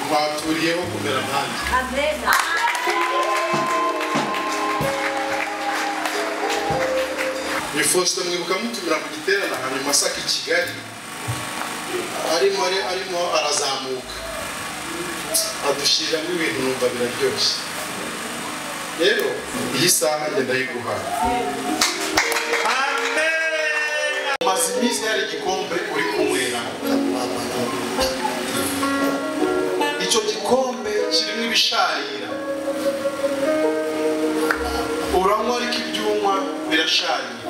Twaturiyeho kumera nkanjye. Amen. Ni Faustin mwibuka mutumira mu giterane ahantu i Masaka i Kigali, arimo arazamuka adushyiriramo ibintu numva biraryoshye. Rero iyi saha njye ndayiguha. Umaze iminsi hari igikombe uri kunywera, icyo gikombe kirimo ibisharira, uranywa ariko ibyuma birasharira,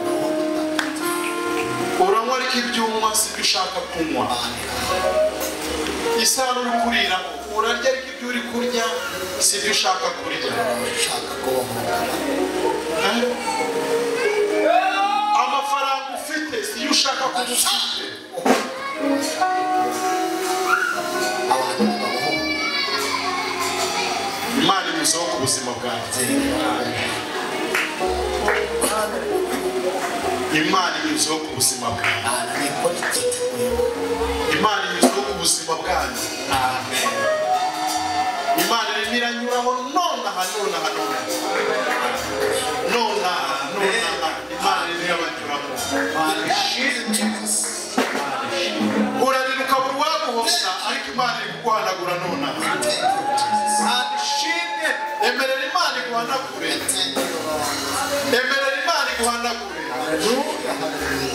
uranywa ariko ibyuma si byo ushaka kunywa. Isahani uri kurira urarya ariko ibyo uri kurya si byo ushaka kurya. Amafaranga ufite si yo ushaka kuba ufite. Imana inyuzeho ku buzima bwawe. Imana inyuzeho ku buzima bwawe. Imana inyuzeho ku buzima bwanyu. Imana irimo iranyuraho nonaha nonaha nonaha nonaha nonaha. Imana irimo irabanyuramo. Urarira ukabura uwaguhoza ariko Imana iri kuguhanagura nonaha. Emerera Imana iguhanagure. Emerera Imana iguhanagure.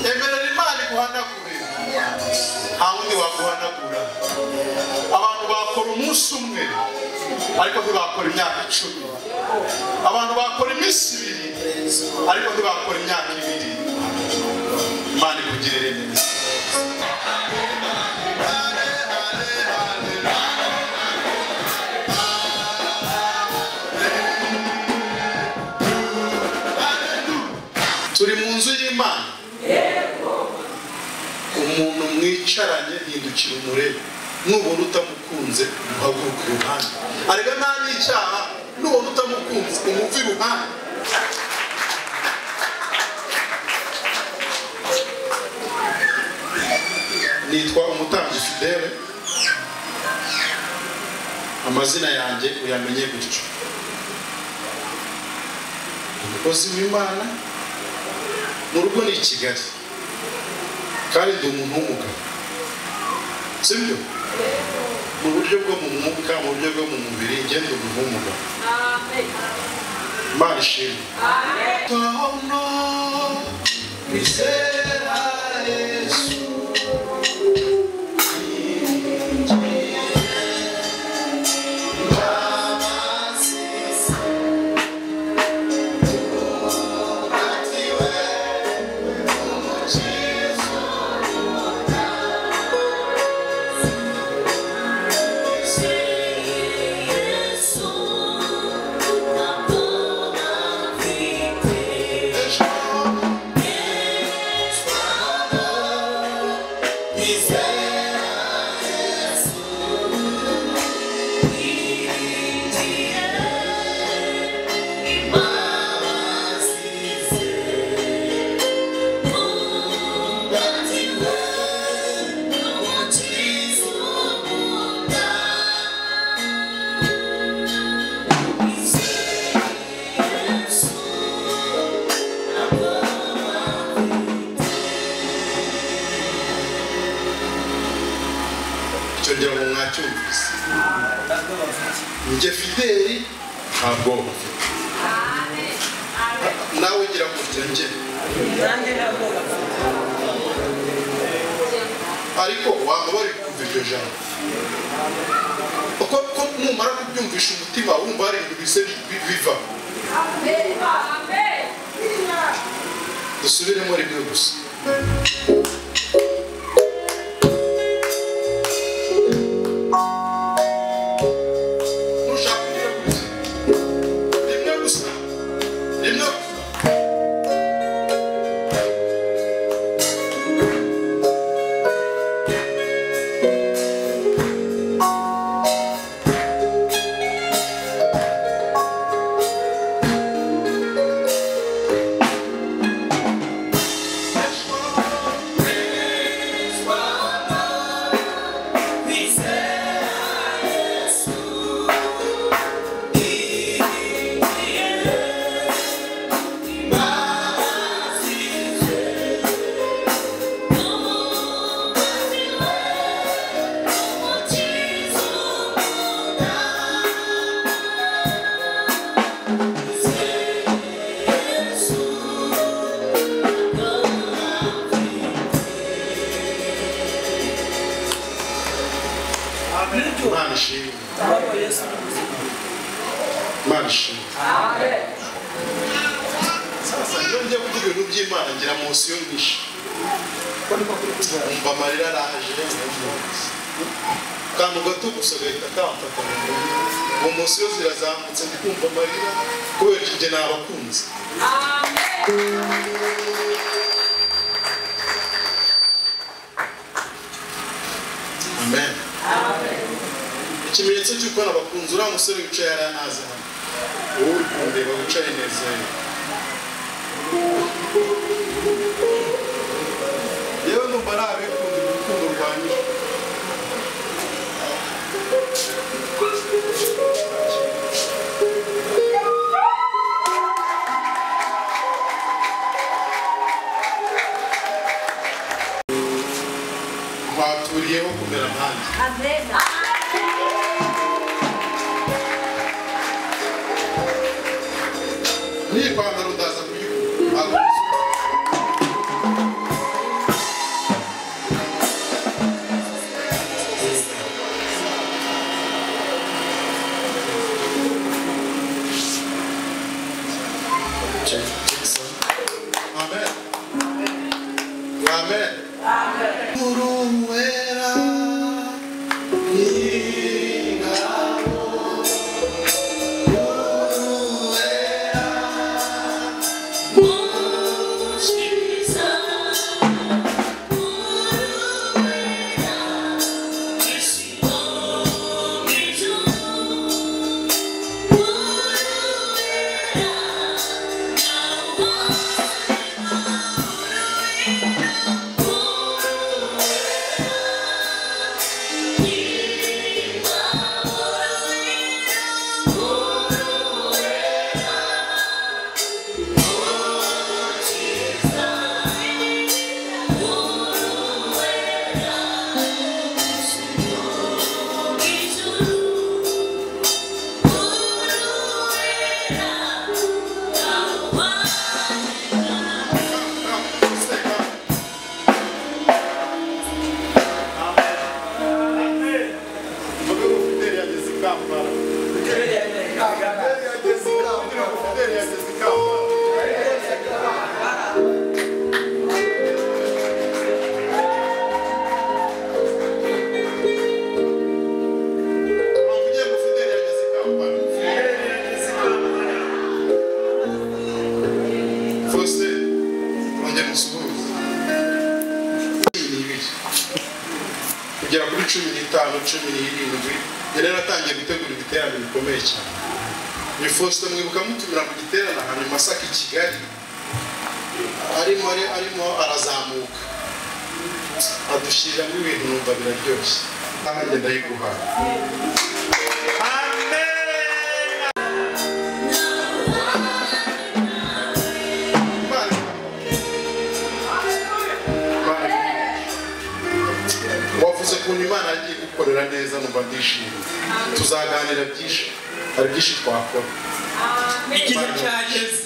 Emerera Imana iguhanagure. Nta wundi waguhanagura. Abantu bakora umunsi umwe ariko ntibakora imyaka 10. Abantu bakora iminsi 2 ariko ntibakora imyaka 2. Imana ikugirire neza. Turi mu nzu y'Imana. Umuntu mwicaranye hindukira umurebe, nubona utamukunze muhaguruke iruhande. Arega nta n'icyaha, nubona utamukunze umuve iruhande. Nitwa Umutambyi Fidele, amazina yanjye uyamenye gutyo. Umukozi w'Imana, mu rugo ni i Kigali, kandi ndi umuntu w'umugabo, sibyo? Mu buryo bwo mu mwuka, mu buryo bwo mu mubiri, njye ndi umuntu w'umugabo. Imana ishimwe. Kwizera Yesu Njye Fideli nta bwoba mfite. Nawe ugira gutya njye ariko waba bari kumva iryo jambo, uko numara kubyumvisha umutima wumva hari ibintu bise biva. Dusubiremo rimwe gusa. Imana ishimwe. Imana ishimwe. Sasa iyo ngiye kuvuga ibintu by'Imana ngira munsi yo nyinshi. Umva amarira araje, kantu gato gusa gahita kamfata. Mu munsi yo zirazamutse ndi kumva amarira kubera njye nabakunze. Amen. Ikimenyetso cy'uko nabakunze, uriya musore wicaye hariya naza hano, wowe uri kundeba wicaye neza, yewe numva nabikundira urukundo rwanyije. Twaturiyeho kumera nkanjye. N'iyi pantaro ndaza kuyigura. Amen. Amen. Uruwera ingabo, uruwera Mukiza, uruwera isi no mu ijuru, uruwera Kugera kuri 15, 17 yari yaratangiye gutegura ibiterane bikomeye cyane. Ni Faustin mwibuka mutumira mu giterane ahantu i Masaka i Kigali, arimo arazamuka adushyiriramo ibintu numva biraryoshye. Nanjye ndayiguha. Wavuze ukuntu Imana yagiye gukorera neza numva ndishimye. Tuzaganira byinshi, hari byinshi twakora. Igihe cyageze.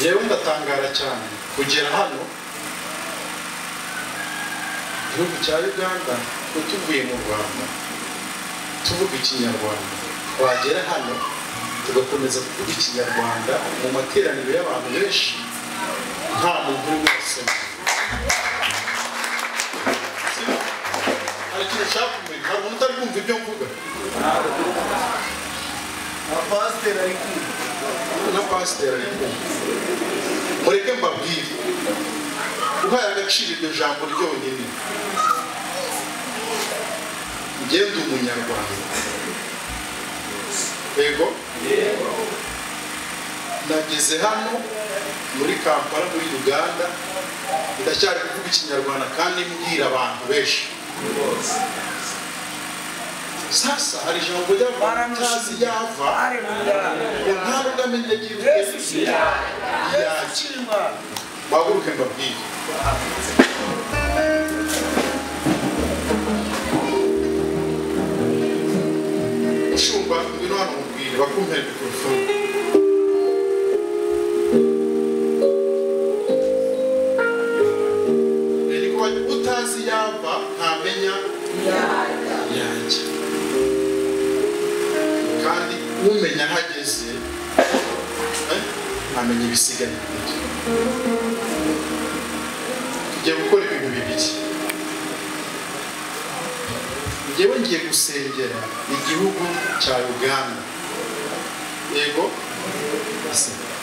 Yewe ndatangara cyane kugera hano gihugu cya Uganda, tuvuye mu Rwanda tuvuga ikinyarwanda, twagera hano tugakomeza kuvuga ikinyarwanda mu materaniro y'abantu benshi nta muntu urimo wasoma. Hari ikintu ushaka kumenya, hari umuntu utari kumva ibyo mvuga. Na pasiteri ari kumva. Na pasiteri ari kumva. Mureke mbabwire, uhaye agaciro iryo jambo ryonyine. Njye ndi umunyarwanda. Yego? Nageze hano muri Kampala muri Uganda, ndacyari kuvuga ikinyarwanda kandi mbwira abantu benshi. Sasa hari ijambo ry'abantu yava ngo nta rugamenya agira ubwenge. Bahaguruke mbabwire. Mushumba ngwino hano mubwire bakumpere mikorofone. Utazi yava iyava ntamenya yanjye. Kandi umenya aho ageze amenya ibisigaye imbere. Tugiye gukora ibintu bibiri. Njyewe ngiye gusengera igihugu cya Uganda, yego,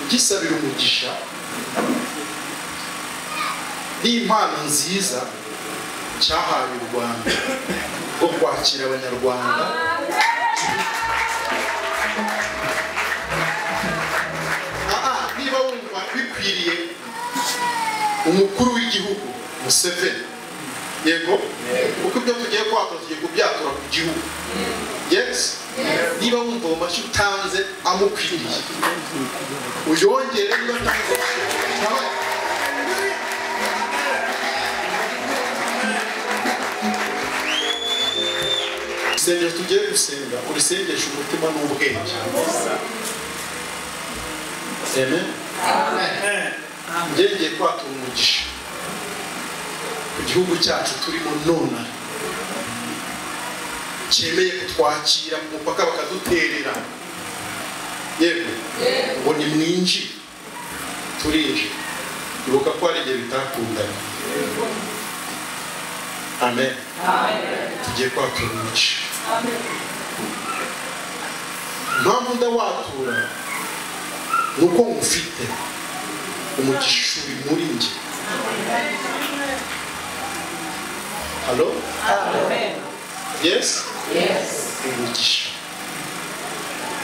ngisabira umugisha n'impano nziza cyahawe u Rwanda bwo kwakira Abanyarwanda. Niba wumva bikwiriye umukuru w'igihugu Museveni, yego, kuko ibyo tugiye kwatura tugiye kubyatura ku gihugu. Yes, niba wumva mu mashyi utanze amukwiriye, uyongere. Niba atanze isengesho tugiye gusenga, urisengesha umutima n'ubwenge. Amen. Ngiye kwatura umugisha ku gihugu cyacu turimo nona, cyemeye kutwakira ku mupaka bakaduterera, yego, ngo ni mwinjire, turinjira. Ibuka ko hari igihe bitakundanye. Amen. Tugiye kwatura umugisha. Impamvu ndawatura ni uko ngufite umugisha uri muri njye. Hello? Amen. Yes? Yes. Umugisha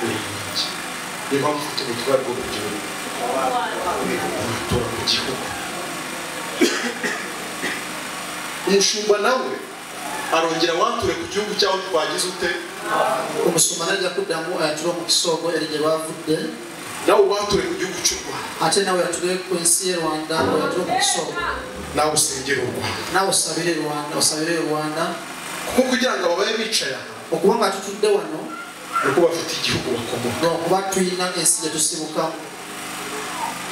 uri muri njye. Niyo mpamvu ufite ubutware bwo kugira gutura ku gihugu. Umushumba nawe arongera wature ku gihugu cyaho twagize ute? Omusumba najja kuddamu ayatule omukisa ogwo eri gye bavudde. Nawe wature ku gihugu cy'u Rwanda. Ate nawe yatule ku nsi y'e Rwanda, oyatule omukisa ogwo. Nawe usengere u Rwanda. Nawe osabire Rwanda, osabire Rwanda. Kuko kugira ngo babaye bicaye aha, okuba nga tutudde wano, nuko bafite igihugu bakomoka. Okuba tulina ensi gye tusibukamu.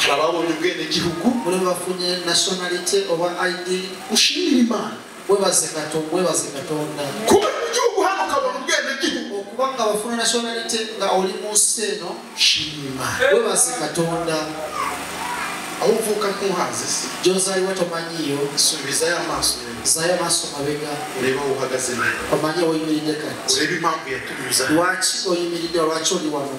Hari ababonye ubwenegihugu, mulimu bafunye nationality oba ID. Ushimire Imana. Webaze Katonda, webaze Katonda. Kuba mu gihugu hano ukabona ubwenegihugu, okuba nga bafuna nationality nga oli mu nsi eno, shima Imana. Webaze Katonda. Aho uvuka ntuhazi se, gy'ozaalibwa tomanyiiyo, subizayo amaso yawe, zaayo amaaso mabega, urebe aho uhagaze neza, omanye oyimiridde kati, urebe impamvu yatunyuza, lwaki oyimiridde, lwaki oli wano.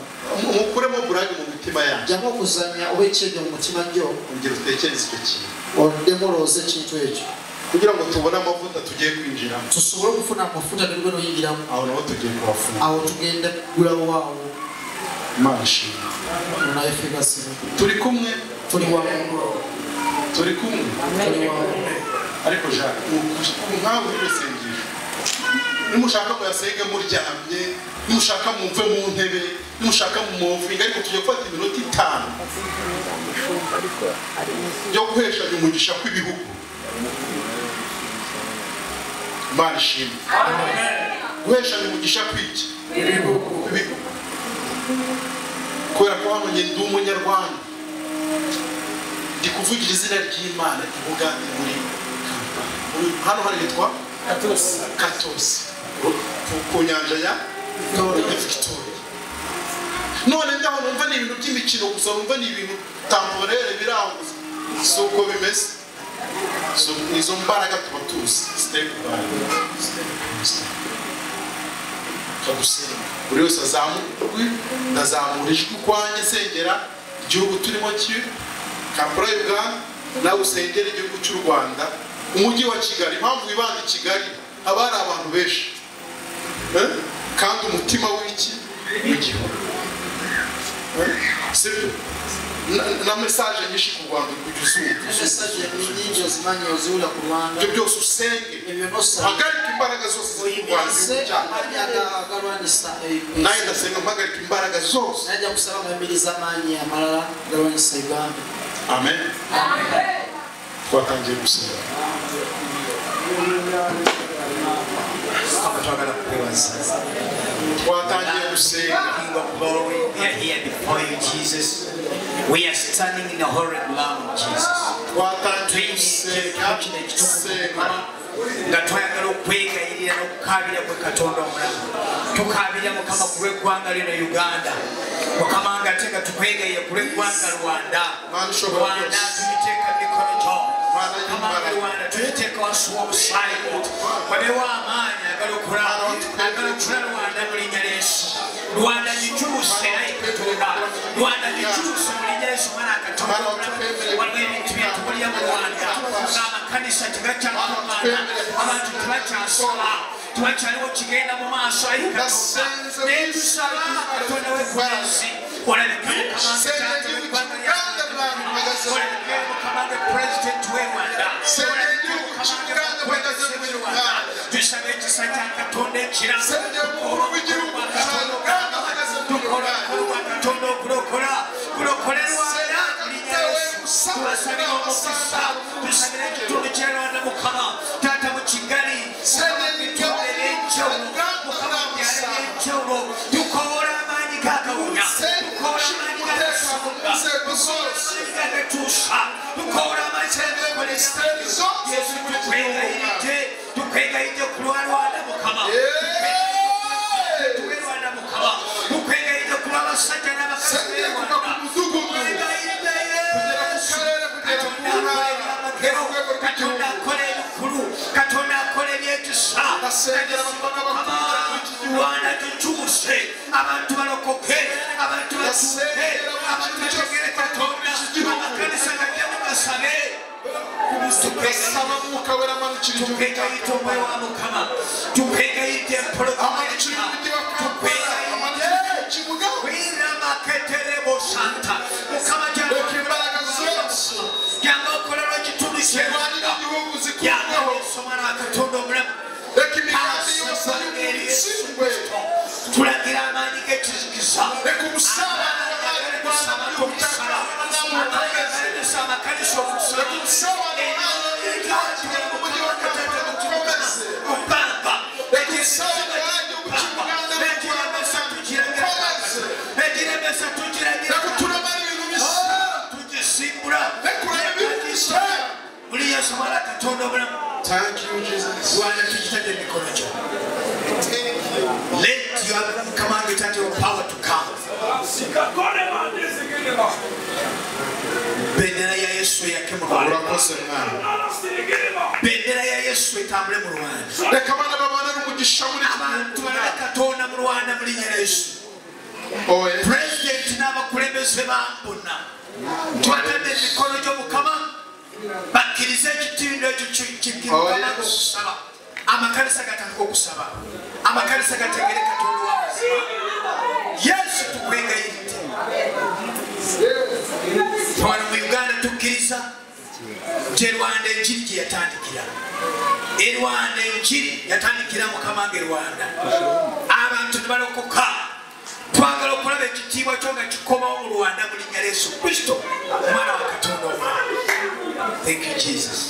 Mukuremo burage mu mitima yanyu, jjamu okuzannya oba ekyejjo mu mutima gyo, ongera utekereze icyo kintu, oddemu olowooze ekintu ekyo, kugira ngo tubone amavuta tugiye kwinjiramo, tusobole okufuna amafuta tugenda oyingiramu. Aho naho tugiye kuhafunga, awo tugenda kugulawo awo. Imana ishimwe. Turi kumwe, turi wamu, turi kumwe, turi wamu. Ariko Jacques, nkawe uri gusengesha, nimushaka muyasenge muryamye, nimushaka mumve mu ntebe, nimushaka mumuvinga, ariko tugiye gufata iminota 5 yo guheshanya umugisha kw'ibihugu. Imana ishimwe. Guheshanya umugisha kw'iki? Ibihugu. Kubera ko hano njye ndi umunyarwanda, ndi kuvugira izina ry'Imana i Bugande muri Kampala. Hano hari hitwa Katosi. Katosi ku nyanja ya Victoria. None ndaho numva ni ibintu by'imikino gusa, numva ni ibintu temporaire biranguza, si uko bimeze. So izo mbaraga tuba tuzi step by step. Kagusenga buri wese azamurwe, ndazamura ijwi kwanjye nsengera igihugu turimo kibi Kampala Uganda, nawe usengera igihugu cy'u Rwanda, umujyi wa Kigali. Impamvu wibanda i Kigali, haba hari abantu benshi, kandi umutima w'iki w'igihugu, sibyo? Na message nyinshi ku Rwanda kujya uzumva, Message nyingi ozimanyi oziwulira ku Rwanda. Ibyo byose usenge, Ebyo nosaba. hagarika imbaraga zose ziri ku Rwanda, igihugu cyacu. Amaanyi agalwanisa Nawe ndasenga mpagarika imbaraga zose. Najja kusaba ngayimiriza amaanyi amalala galwanisa Uganda. Amen. Twatangiye gusenga. Twagala kukwebaza. Twatangiye gusenga. King of glory, we are here before you, Jesus. We are standing in the holy ground, Jesus. Twatangiye gusenga. Senga. Nga twayagala okwegayirira n'okukaabira gwe Katonda omulamu. Tukaabira Mukama ku lw'eggwanga lino Uganda. Mukama nga ate nga tukwegayirira ku lw'eggwanga Rwanda. Rwanda tugiteeka mu mikono gyo. Mukama nga Rwanda tugiteeka wansi w'omusaayi gwo. Wabeewo amaanyi agalokola Rwanda mu linnya lya Yesu. Rwanda gikyuse ayi Katonda. Rwanda gikyuse mu linnya lya Yesu mwana Katonda. Waliwo ebintu bye tuwulira mu Rwanda ng'amakanisa tegakyakuŋŋaana, abantu tebakyasaba, tebakyaliwo kigenda mu maaso ayi Katonda. Naye tusaba Katonda w'ensi olabike Mukama nga taata w'eggwanga lya olabike Mukama nga pulezidenti w'e Rwanda, olabike Mukama nga mukulembeze w'e Rwanda. Tusaba ekisa kya Katonda ekiramu, tukola omukolo gwa Katonda okulokola, gulokole Rwanda mu linnya lya Yesu. Tubasabira omukisa, tusabira ekitundu kya Rwanda Mukama, taata mu Kigali, Mukama mu bitundu eby'enjawulo, Mukama mu byalo eby'enjawulo, tukoola amaanyi g'akawunya, tukoola amaanyi g'akasonga, tukoola amaanyi g'agatuusa, tukoola amaanyi g'agakolesa. Yesu tukwegayiridde, tukwegayiridde ku lwa Rwanda Mukama, tuwe Rwanda Mukama, tukwegayiridde ku lw'abasajja n'abakazi b'e Rwanda, tukwegayiridde Yesu. Katonda akola ebyamagero, Katonda akola ebikulu, Katonda akola ebyekisa. Mukama Rwanda tukyuse, abantu balokoke, abantu batuuke, abantu bategere Katonda, amakanisa gajjemu gasabe. Tukwegayiridde omwoyo wa Mukama, tukwegayiridde empologoma, tukwegayiridde kwiramaketerebo santa. Mukama jangu okolera ekitundu ky'e Rwanda, jangu Yesu mwana wa Katonda omulamu. Tulagira amaanyi g'ekizikiza, amaanyi agalemesa amakanisa okusaba, mubanga egiremesa tugiragira tugisimbula muli Yesu mwana wa Katonda omulamu. Thank you, Jesus. Rwanda tugitadde mu mikono gyo. Let your command your power to come. Bendera ya Yesu yake mu Rwanda. Urakoze mwana. Bendera ya Yesu etambule mu Rwanda. Reka abana babane n'umugisha muri iki Abantu gihugu. balabe Katonda mu Rwanda mu linnya lya Yesu. Oye. Pulezidenti n'abakulembeze bambona tubatadde mu mikono gy'Omukama, bakkirize ekitindo ekyo Mukama okusaba. Amakanisa gatandika okusaba, amakanisa gategere Katonda w'amazima. Yesu tukwegayiridde. Wano mu Uganda tukkiriza nti e Rwanda enjiri gye yatandikira. E Rwanda enjiri yatandikira Mukama nga e Rwanda. Abantu ne balokoka. Twagala okulaba ekitiibwa kyo nga kikomawo mu Rwanda mu linnya lya Yesu Kristo, omwana wa Katonda omulamu. Thank you, Jesus.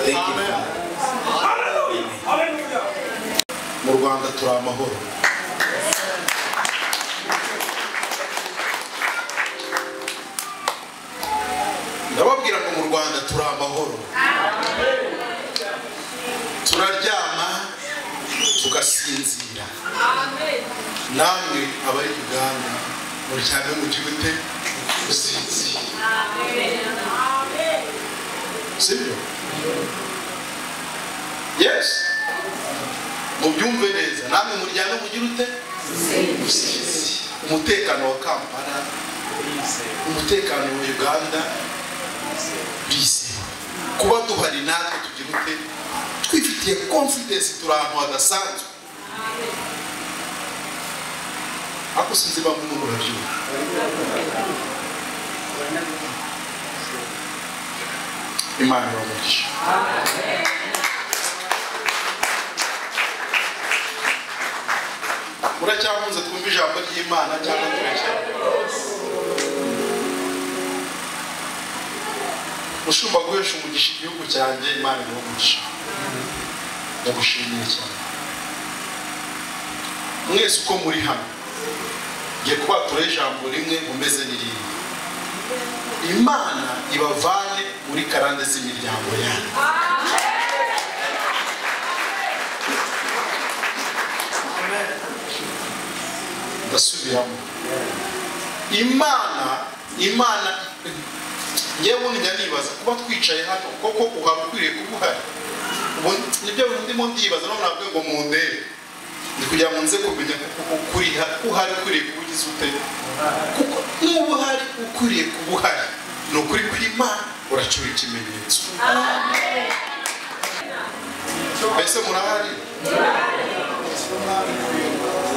Thank you, Father. Mu Rwanda turi amahoro. Ndababwira ngo mu Rwanda turi amahoro. Turaryama tugasinzira. Namwe abari Uganda muryame mugire musinzire. Sibyo? Yes. Mubyumve neza, namwe muryame mugire ute? Musinzire. Umutekano wa Kampala, umutekano wa Uganda burizewe. Kuba duhari natwe tugira ute? Twifitiye confidence, turi ahantu hadasanzwe. Ariko sinzi bamwe mu murabyumva. Imana ibamugisha. Muracyakunze twumva ijambo ry'Imana cyangwa turekere? Mushumba guhesha umugisha igihugu cyanjye, Imana ibamugisha. Ndagushimiye cyane. Mwese uko muri hano, ngiye kubatura ijambo rimwe mumeze n'irindi. Imana ibavane muri karande z'imiryango yanyu. Ndabisubiramo. Imana ngewe njya nibaza kuba twicaye hano koko uhaba ukwiriye kuba uhari. Nibyo ndimo ndibaza none nabwo ngo mundebe. Ndi kugira ngo nze kumenya kuko uhari ukwiriye kuba ugize ute. Kuko nuba uhari ukwiriye kuba uhari. Ni ukuri kw'Imana uracyura ikimenyetso. Mbese murahari?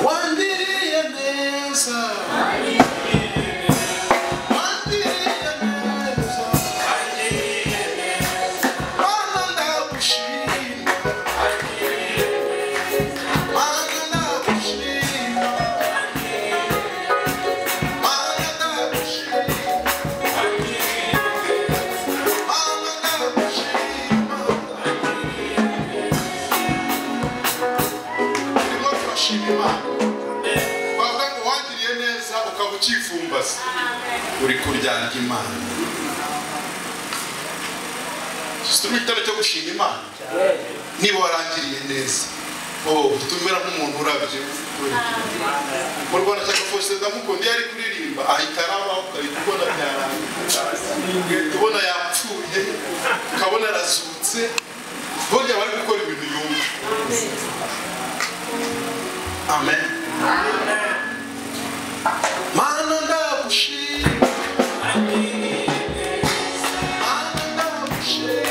Wangiriye neza. Wangiriye neza. Mana ndagushima. Mana ndagushima. Mana ndagushima. Mana ndagushima. Turimo turashima Imana. Bavuga ngo wangiriye neza ukaba ukifumbase. Uri kuryarya Imana. Turi mu gitabo cyo gushima Imana. Niba warangiriye neza, tumera nk'umuntu urabye. Mu Rwanda Shyaka Faustin ndamukunda, iyo ari kuririmba ahita araba, ukahita ubona byarangiye, ugahita ubona yapfuye, ukabona arazutse. Burya bari gukora ibintu yumva. Amen. Mana ndagushima. Mana ndagushima.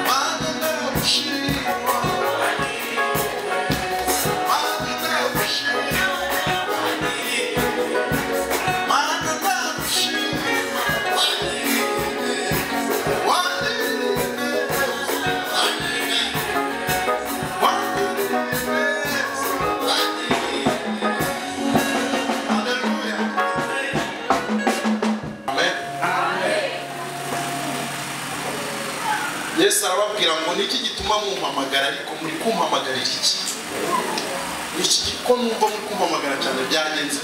Mana ndagushima. Mana ndagushima. Mana ndagushima. Wangiriye neza. Wangiriye neza. Hallelujah. Amen. Yesu arababwira ngo niki gituma mumpamagara, ariko muri kumpamagarira iki? Niki ko numva muri kumpamagara cyane byagenze?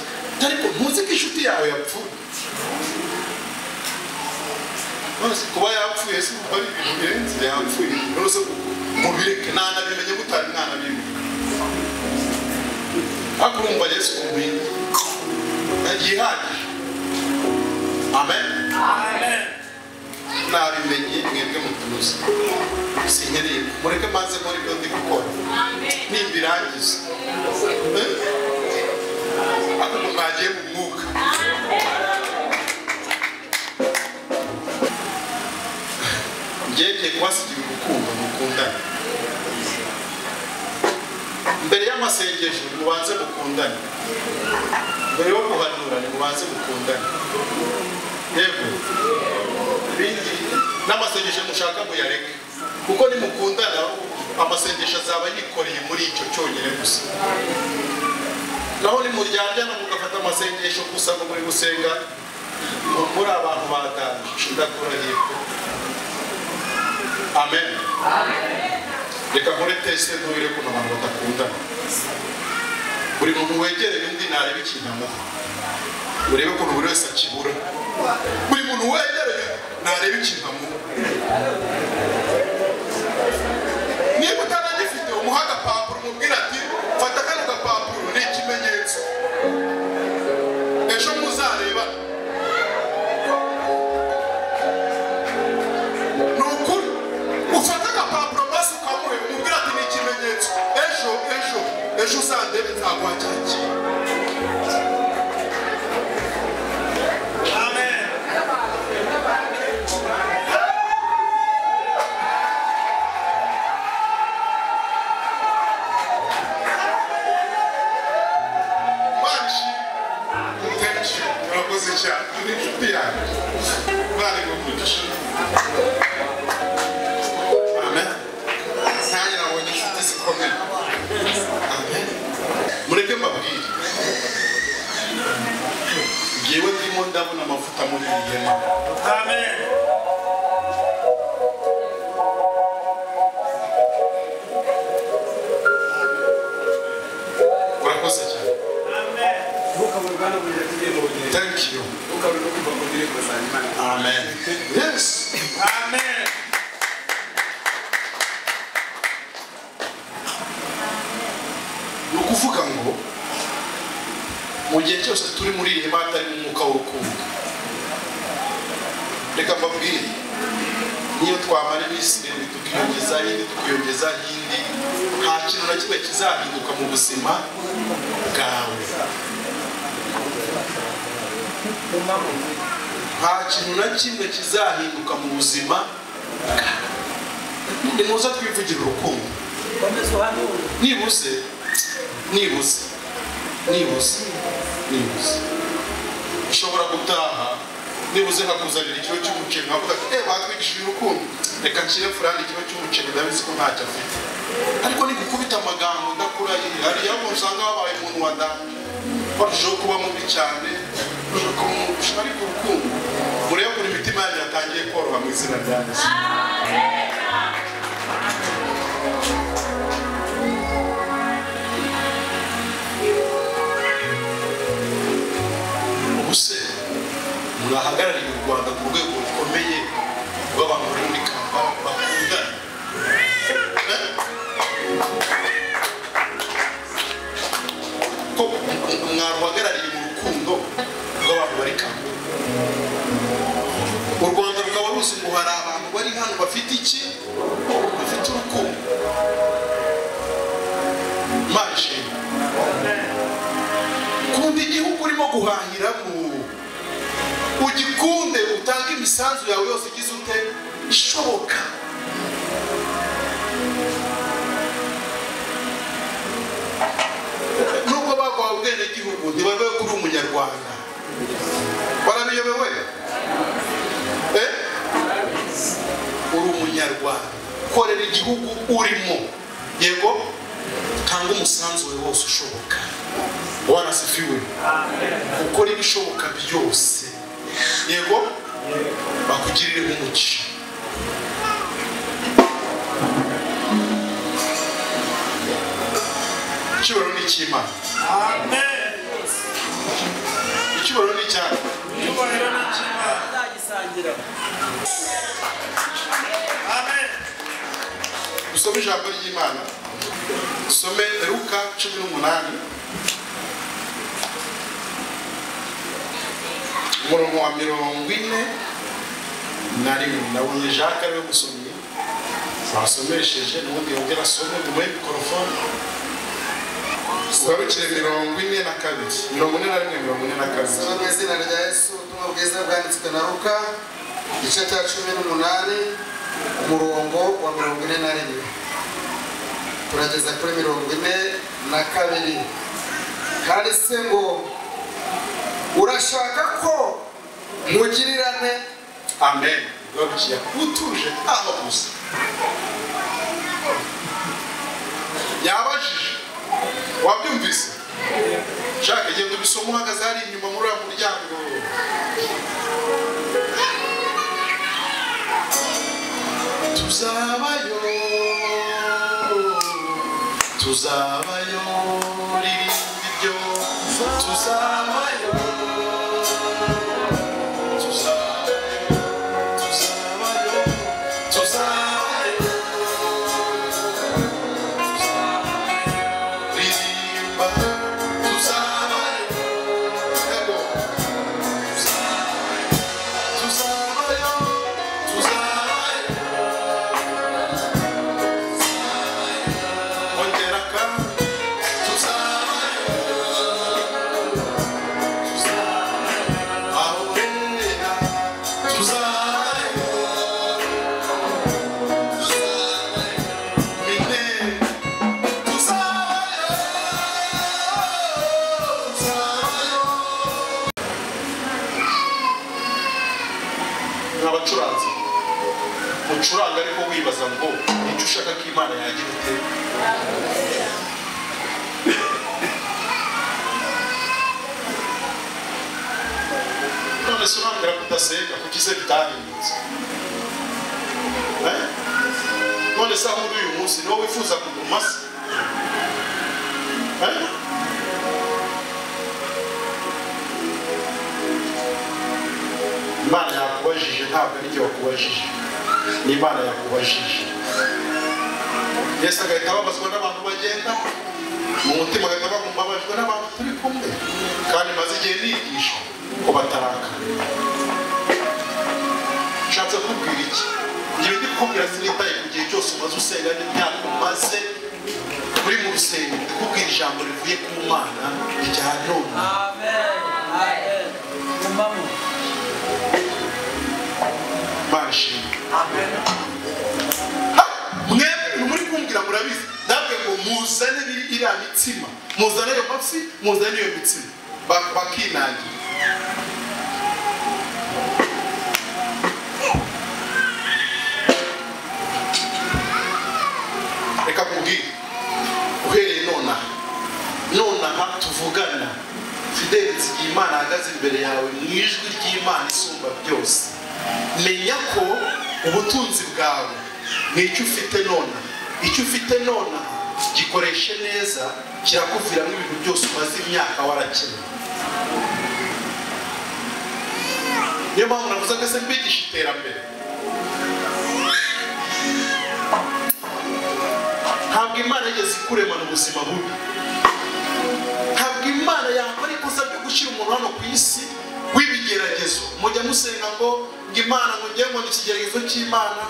Ariko ntuzi ko inshuti yawe yapfuye. None se kuba yapfuye si kuba ari ibintu birenze? Yapfuye. None se mubireke nanabimenye mutari mwanabimenye. Ariko urumva Yesu kumenya yihagije. Amen. Nabimenye mwebwe mutuze. Sinkeneye mureke maze muri ibyo ndi gukora. Nimbirangiza. Ariko mwagiye mu mwuka. Ngiye kubasigira urukundo mukundane. Mbere y'amasengesho mubanze mukundane. Mbere yo guhanura mubanze mukundane. Yego. Ibindi n'amasengesho mushaka muyareke. Kuko nimukundana amasengesho azaba yikoreye muri icyo cyonyine gusa. Naho nimuryamyana mugafata amasengesho gusa ngo muri gusenga muri abantu batanje, ndakurahiye. Amen. Reka nkore teste ntuire kuno abantu badakundana. Buri muntu wegereye undi narebe ikintu amuha. Urebe ukuntu buri wese akibura. Buri muntu wegereye narebe ikintu amuha. Niba utanagifite umuha agapapuro umubwira ati fata kano gapapuro ni ikimenyetso. Ejo muzareba. Ni ukuri. Ufata agapapuro maze ukamuhe umubwira ati ni ikimenyetso. Ejo uzandebe nzaguha cya kintu. Murakoze cyane. Ni inshuti yanjye. Imana iguhe. Amen. Nanjye nabonye inshuti zikomeye. Amen. Mureke mbabwire. Ngewe ndimo ndabona amavuta muri iri hema. Amen. Murakoze cyane. Thank you. Amen. Yes. Amen. Ni ukuvuga ngo Mu gihe cyose turi muri iri hema hatarimo umwuka w'urukundo, reka mbabwire, niyo twamara iminsi irindwi tukiyongeza indi, tukiyongeza indi, nta kintu na kimwe kizahinduka mu buzima bwawe. Nta kintu na kimwe kizahinduka mu buzima bwawe. Nimuze twivugire urukundo. Nibuze, nibuze, nibuze, nibuze ushobora gutaha, nibuze nkakuzanira ikiro cy'umuceri, nkavuga ati: "Eh, batwigishije urukundo, reka nshyire furani ikiro cy'umuceri, ndabizi ko ntacyo afite." Ariko nigukubita amagambo, ndakurahiye, hariya usanga wabaye umuntu wa danger, warushaho kuba mubi cyane, urushaho kuba mubi. Ariko urukundo, murebe ukuntu imitima yanyu yatangiye koroha mu izina rya Yesu. Ubu se mwahagarariye u Rwanda ku rwego rukomeye rw'abantu bari muri Kampala bakundana? Eh? Ko mwaruhagarariye mu rukundo rw'abantu bari Kampala, u Rwanda rukaba ruzi ngo hari abantu bari hano bafite iki? Bafite urukundo. Imana ishimwe. Kunda igihugu urimo guhahiramo, ugikunde, utange imisanzu yawe yose igize ute ishoboka. Nubwo baguha ubwenegihugu, ntibabe kuri umunyarwanda. Barabiyobewe? Eh? Uri umunyarwanda, korera igihugu urimo, yego, tanga umusanzu wawe wose ushoboka. Bwana asifiwe. Ukora ibishoboka byose, yego, bakugirire umugisha. Icyubahiro ni icy'Imana. Amen. Icyubahiro ni icyacu. Icyubahiro ni icy'Imana. Tuzagisangira. Amen. Dusome ijambo ry'Imana, dusome Luka 18, umurongo wa 41. Nabonye Jacques ariwe musomyi basomesheje, n'ubundi yongera asome muri mikorofone. Ugarukire 42, 41, 42. Soma mu izina rya Yesu. Ubutumwa bwiza bwanditswe na Luka, igice cya 18, umurongo wa 41 turageza kuri 42. Kandi se ngo: "Urashaka ko mugirirane?" Amen. Ugarukiye utuje aho gusa. Yabajije, wabyumvise? Jacques, genda ubisome uhagaze hari inyuma muri uriya muryango. Tuzabayo, tuzabayo, ririmba ibyo. Tuzabayo, tuzabayo, tuzabayo, tuzabayo, ririmba tuzabayo, yego, tuzabayo, tuzabayo, ongera kandi, tuzabayo, aho hera, tuzabayo, mine, tuzabayo, tuzabayo. Nk'abacuranzi mucuranga, ariko wibaza ngo icyo ushaka ko Imana yagira ite? None se urambwira ko udasenga? Kuki se bitahindutse? Eh? None se aho uri uyu munsi niwo wifuza kuguma se? Eh? Imana yakubajije, ntabwo ari jye wakubajije, ni Imana yakubajije. Yesu agahita ababazwa n'abantu bagenda, mu mutima agahita avuga: "Mbabajwe n'abantu turi kumwe." Kandi maze igihe nigisha ko batarakamenya. Nshatse kukubwira iki? Ngiye ndi kukubwira sinitaye ku gihe cyose umaze usenga n'imyaka umaze uri mu rusengero, ndi kukubwira ijambo rivuye ku Mana rya none. Amen. Amen. Gumamo. Imana ishimwe. Amen. Mwebwe muri kumbwira murabizi, ndabwe ngo muzane iriya mitsima, muzane ayo mafi, muzane iyo mitsima, bakinangira. Reka nkubwire, uhereye nonaha tuvugana, Fideli Nzigiyimana ahagaze imbere yawe mu ijwi ry'Imana isumba byose. Menya ko ubutunzi bwawe n'icyo ufite nona, icyo ufite nona gikoreshe neza, kirakuviramo ibintu byose umaze imyaka warakennye. Niyo mpamvu navuze ko se mbigisha iterambere. Ntabwo Imana yigeze ikuremana ubuzima bubi. Ntabwo Imana yakora ikosa ryo gushyira umuntu hano ku isi w'ibigeragezo. Mujya musenga ngo Imana ngo ngiye ngo ni ikigeragezo cy'Imana,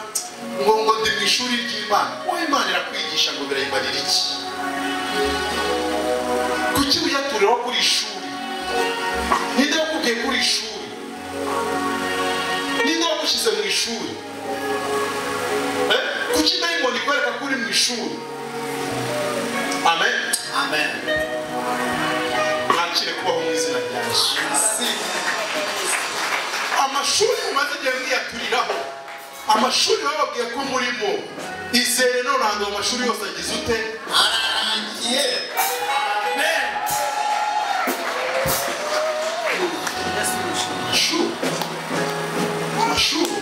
ngo ngo ndi mu ishuri ry'Imana. Wowe Imana irakwigisha ngo birayimarira iki? Kuki wiyaturiraho kuri ishuri? Ninde wakubwiye kuri ishuri? Ninde wagushyize mu ishuri? Kuki dayimoni ikwereka ko uri mu ishuri? Amen. Amen. Mwakire kubaho mu izina rya Yesu. Amashuri mumaze igihe mwiyaturiraho, amashuri bababwiye ko murimo, izere none ahantu amashuri yose agize ute? Ararangiye. Amen. Amashuri,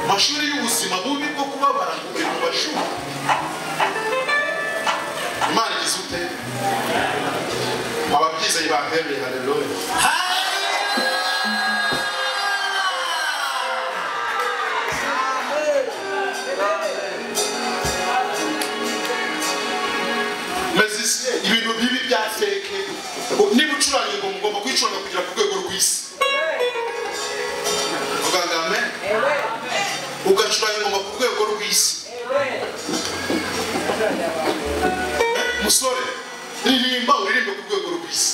amashuri y'ubuzima bubi bwo kubabara ngo uri mu mashuri. Imana igize ute? Ababyizeye bampembeye, haleluya. Mezisiye ibintu bibi bya feke, niba ucuranga ingoma ugomba kuyicuranga kugera ku rwego rw'isi. Vuga ngo amen. Ugacuranga ingoma ku rwego rw'isi. Musore, ririmba uririmbe ku rwego rw'isi.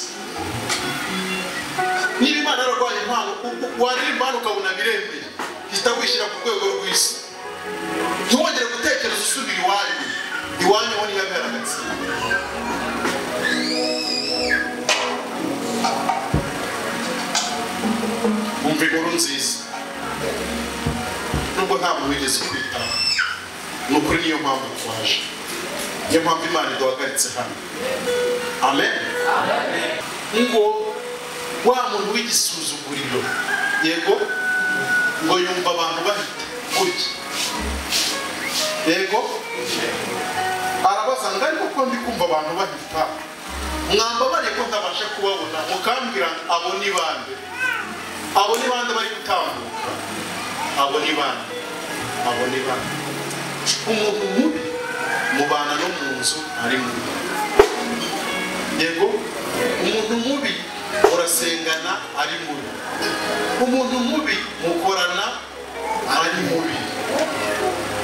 Niba Imana yararwaye impano, waririmba hano ukabona biremeye, hita wishyira ku rwego rw'isi. Ntiwongere gutekereza usubira iwanyu. Iwanyu ho nihabera agatsiko. Umva inkuru nziza, nubwo nta muntu wigeze kwitaho, ni ukuri niyo mpamvu twaje, niyo mpamvu Imana iduhagaritse hano. Amen. Ngo wa muntu w'igisuzuguriro, yego, ngo yumva abantu bahita gutya, yego, arabaza ngo ariko ko ndi kumva abantu bahita, mwambabare ko ntabasha kubabona, mukambwira abo ni bande? Abo ni bande bari gutambuka? Abo ni bande? Abo ni bande? Umuntu mubi mubana no mu nzu ari mubi. Yego, umuntu mubi murasengana ari mubi. Umuntu mubi mukorana ari mubi.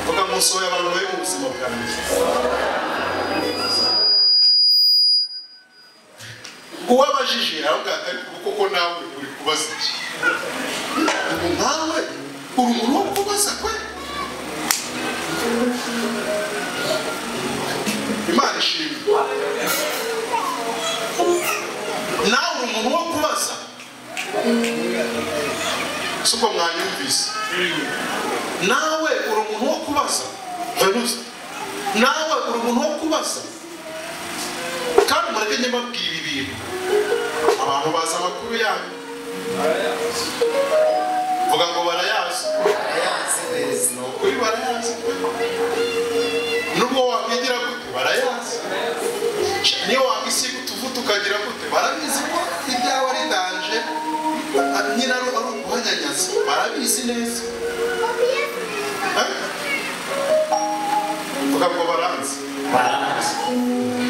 Vuga musohoye abantu bari mu buzima bwanjye. Uwabajije aravuga ati ariko koko nawe uri kubaza iki? Ubu nkawe uri umuntu wo kubaza kwe? Imana ishimwe. Nawe uri umuntu wo kubaza? Si uko mwanyumvise? Nawe uri umuntu wo kubaza? Venuste, nawe uri umuntu wo kubaza? Kandi mureke njye mbabwira ibi bintu, abantu bazi amakuru yanyu. Vuga ngo barayazi. Barayazi neza. Ni ukuri barayazi. Nubwo wakwigira gute barayazi. Niyo wakwisiga utuvuta ukagira gute barabizi ko ibyawe ari danje, nyine ari ukuhanyanyaza, barabizi neza. Vuga ngo baranzi. Baranzi.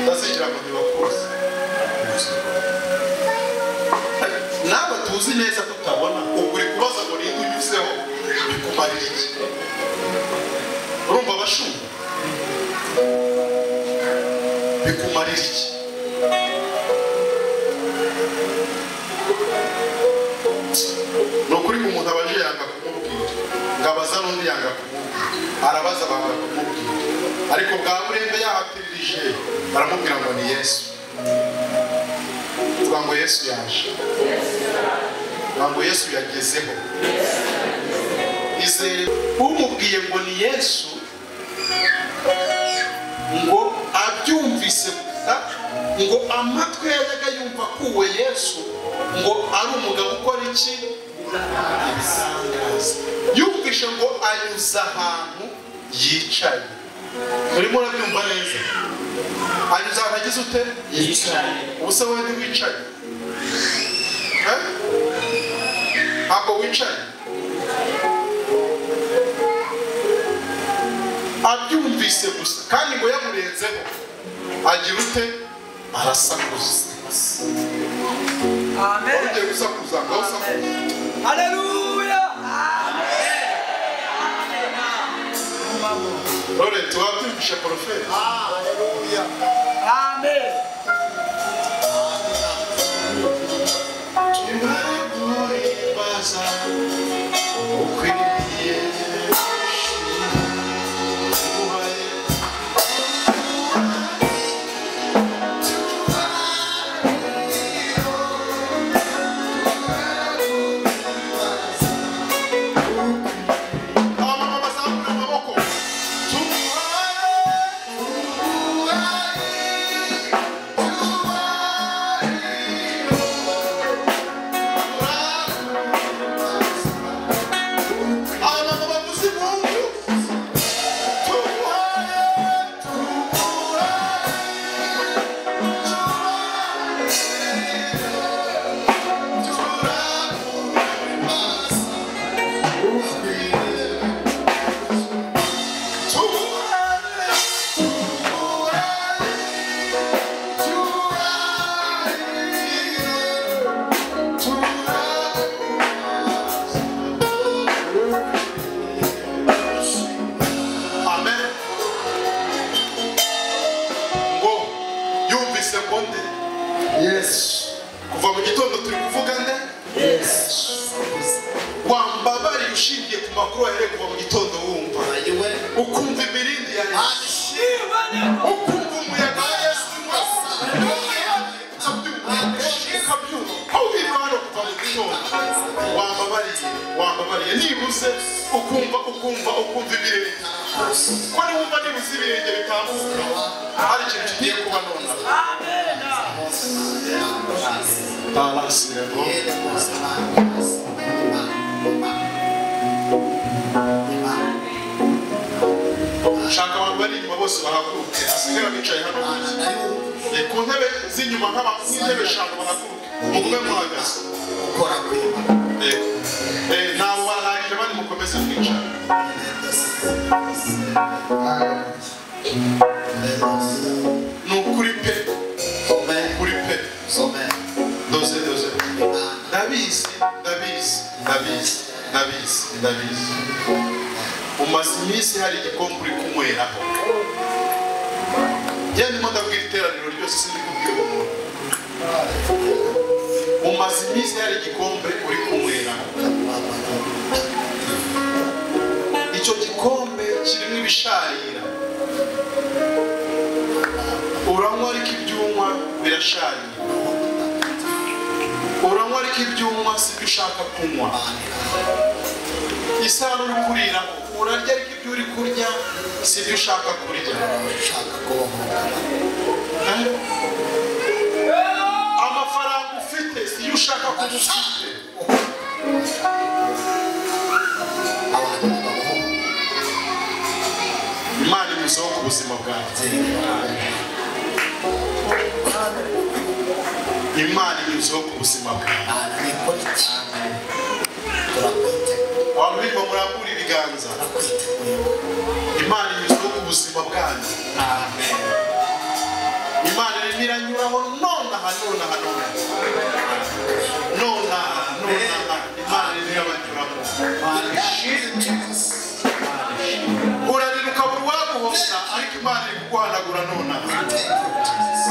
Ndazigira ngo ntibakuzi. Bikumarira iki? Ni ukuri umuntu abaje yanga kumubwira, ngabaza n'undi yanga kumubwira, arabaza banga kumubwira, ariko bwa burembe yahatirije baramubwira ngo ni Yesu. Tuvuga ngo Yesu yaje, tuvuga ngo Yesu yagezeho. Izere umubwiye ngo ni Yesu, ngo abyumvise gusa, ngo amatwi yajyaga yumva kuwe Yesu ngo ari umugabo ukora iki? Ibitangaza. Yumvishe ngo anyuze ahantu yicaye. Urimo urabyumva neza? Anyuze ahantu agize ute? Yicaye. Ubu se wowe ntiwicaye? Ntabwo wicaye. Abyumvise gusa kandi ngo yamurenzeho agira ute? Arasakuza. Amen. Ugiye gusakuza ngo usakuze. Haleluya. Amen. Laurent, wabyumvishe porofeti? Haleluya. Amen. Turaguhimbaza ukwiriye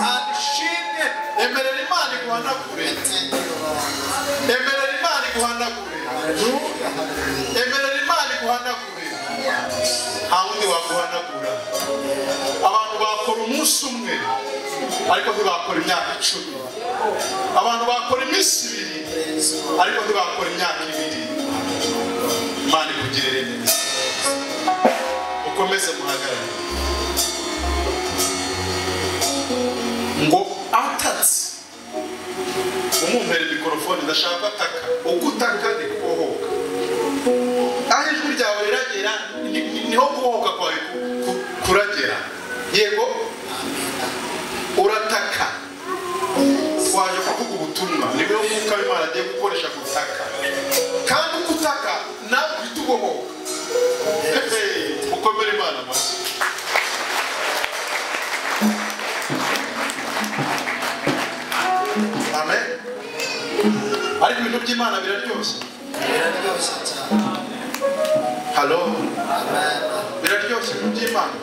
Ishimwe. Emerera Imana iguhanagure. Emerera Imana iguhanagure. Emerera Imana iguhanagure. Nta wundi waguhanagura. Abantu bakora umunsi umwe ariko ntibakora imyaka 10. Abantu bakora iminsi 2 ariko ntibakora imyaka 2. Imana ikugirire neza. Ukomeze muhagarare. Ngo atatse umumpere mikrofone, ndashaka ataka. Uko utaka ni kubohoka. Aho ijwi ryawe riragera niho kubohoka kwawe kuragera. Yego, urataka. Twaje kuvuga ubutumwa, niwe Mwuka w'Imana agiye gukoresha gutaka. Kandi uko utaka nawe uhita ubohoka. Ukomere Imana amashyi. Amen. Ariko ibintu by'Imana biraryoshye. Biraryoshye cyane. Halo. Amen. Biraryoshye ibintu by'Imana.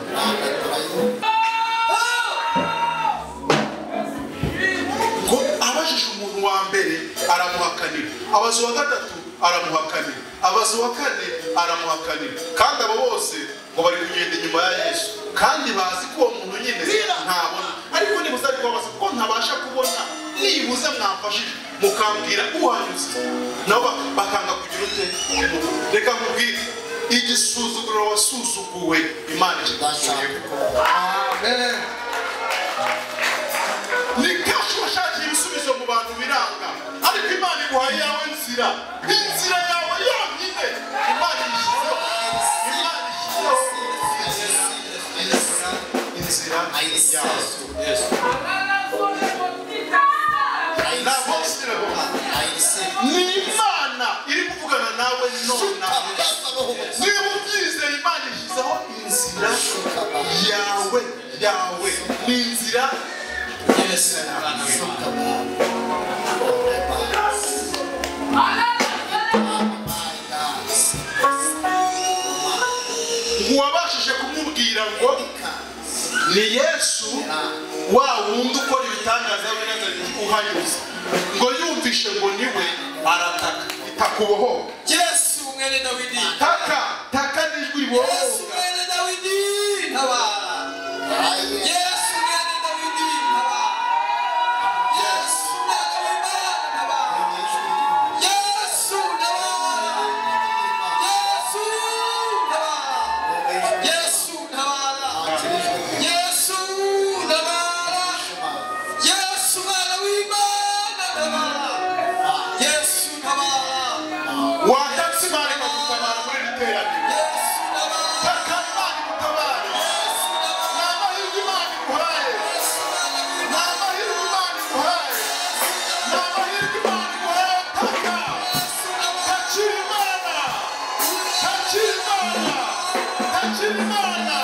Ngo abajije umuntu wa mbere aramuhakanira, abaza uwa gatatu aramuhakanira, abaza uwa kane aramuhakanira. Kandi abo bose ngo bari kugenda inyuma ya Yesu, kandi bazi ko uwo muntu nyine ntabona. Ariko nibuze ariko babaza ko ntabasha kubona, nibuze mwamfashije mukambwira uhanyuze, nabo bakanga kugira ute. Reka nkubwire, igisuzuguro wasuzuguwe Imana ikigukuyeho. Amen. Ni kenshi washakiye ibisubizo mu bantu biranga, ariko Imana iguhaye iyawe nzira, inzira yawe yonyine Imana ishyizeho. Imana ishyizeho inzira yawe. Ni Imana iri kuvugana nawe nonaha. Niba ubyizeye, Imana ishyizeho inzira yawe yawe. Ni inzira. Uwabashije kumubwira ngo ni Yesu wa wundi ukora ibitangaza w'i Nazareti uhanyuze, ngo yumvishe ngo niwe, arataka. Itakuboho. Yesu mwene Dawidi. Taka, taka n'ijwi ribohoka. Yesu mwene Dawidi ntabara. Yesu mwene Dawidi ntabara. Yesu mwana w'Imana ntabara. Yesu ntabara. Yesu ntabara. Yesu ntabara. Yesu ntabara. Yesu mwana w'Imana ntabara. Yesu ntabara. Watatse Imana ikagutabara muri iri teraniro. Yesu ntabara. Taka Imana igutabare. Ni amahirwe Imana iguhaye. Ni amahirwe Imana iguhaye. Ni amahirwe Imana iguhaye. Taka. Takira Imana. Takira Imana. Takira Imana.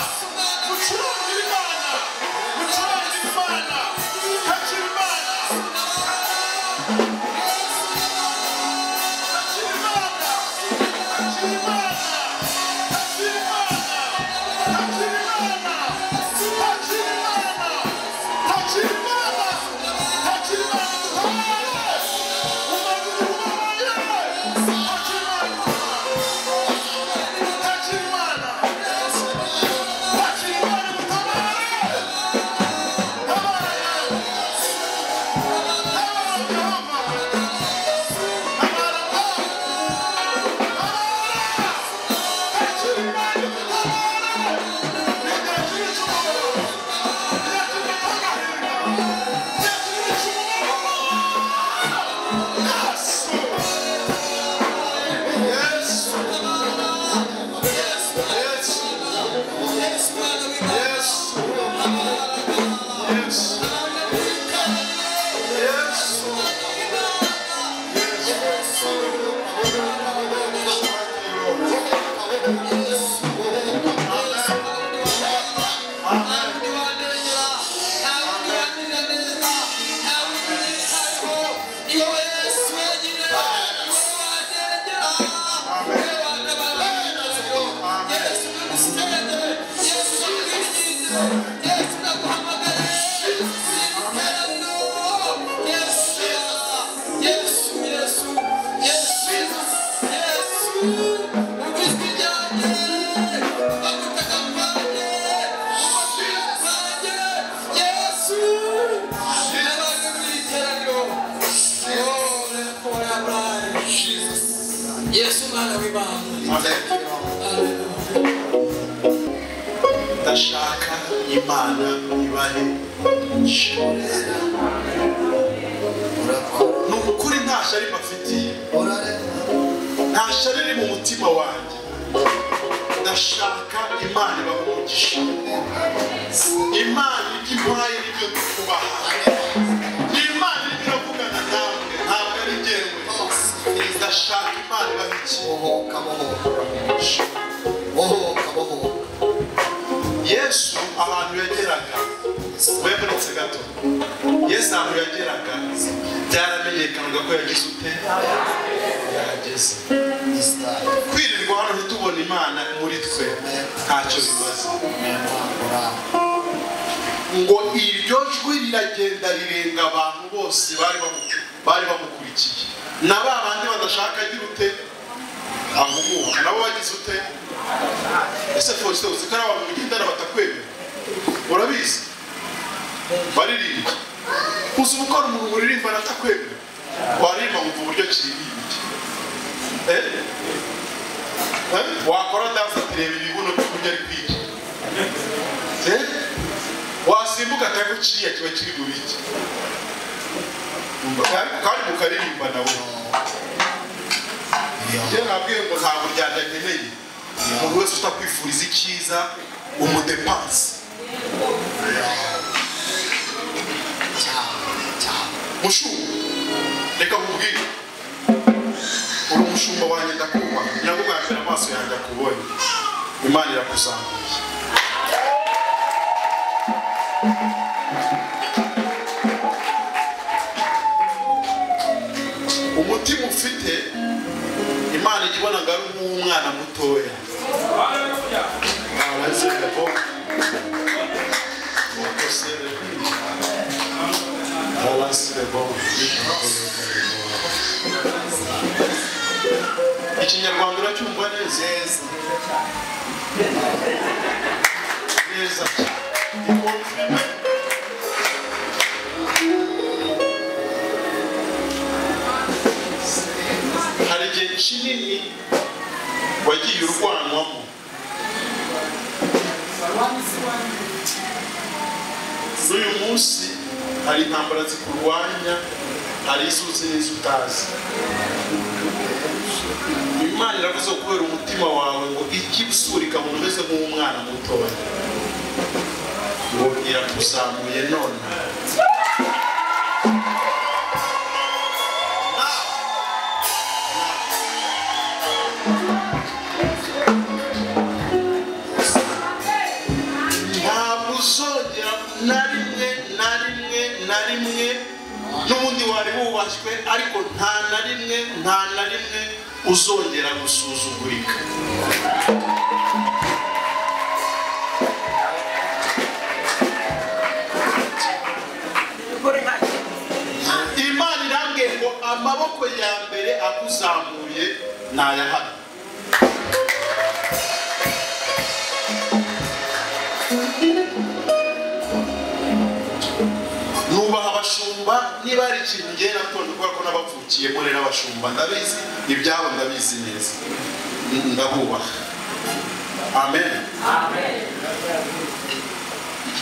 Mucurangire Imana. Mucurangire Imana. Takira Imana. Takira Imana. Takira Imana. Takira Imana. Takira Imana. Takira Imana. Takira Imana. Takira Imana igutabare. Umaze ugutabare. Takira Imana. Takira Imana. Takira Imana igutabare. Tabara. Tabara Yehova. Tabara. Tabara. Takira Imana igutabare. Yesu Yesu mwana w'Imana. Ndashaka Imana ibahe umugisha. Ni ukuri nta shyari mbafitiye, nta shyari riri mu mutima wanjye. Ndashaka Imana ibahe umugisha. Imana ibyo impaye nibyo kubaha. Imana irimo iravugana namwe, ntabwo ari jyewe. Ndashaka Imana ibahe iki? Yesu ahantu yageraga, wemuretse gato. Yesu ahantu yageraga byaramenyekanaga ko yagize ute? Yageze. Kwirirwa hano ntitubone Imana muri twe ntacyo bimaze. Ngo iryo jwi riragenda rirenga abantu bose bari bamukurikiye. Na ba bandi badashaka agira ute? Ahumuka. Nabo bagize ute? Ese Faustin uzi ko ari abantu mugendana batakwemera? Urabizi? Baririmbye. Uzi gukora umuntu muririmba atakwemera? Waririmba wumva uburyo kiririmbye. Wakora danse atireba ibibuno by'uburyo ari kwiga. Wasimbuka atari kiriya kiba kiri mu biki. Kandi mukaririmba nawe. Njye nabwiye ngo ntabwo ryajya nkeneye. Umuntu wese utakwifuriza icyiza umudepanse. Mushumba, reka nkubwire, uri umushumba wanjye ndakubaha, nabwo mbere amaso yanjye akubonye, Imana irakuzamuye. Umutima ufite Imana ijya ibona ngo ari uw'umwana mutoya. Ikinyarwanda uracyumva neza? Neza cyane. Hari igihe kinini wagiye urwanwamo. N'uyu munsi hari intambara zikurwanya, hari izo uzi n'izo utazi. Imana iravuze kubera umutima wawe ngo ikibusura ikabona umeze nk'umwana mutoya, ngo irakuzamuye none. Ntabwo uzongera na rimwe na rimwe na rimwe, n'ubundi wari wubashywe, ariko nta na rimwe nta na rimwe uzongera gusuzugurika. Imana irambwiye ngo amaboko ya mbere akuzamuye ni aya hano. Nubaha abashumba, niba hari ikintu ngiye natonde kubera ko nabavukiyemo rero abashumba ndabizi, ibyabo ndabizi neza, ndabubaha. Amen.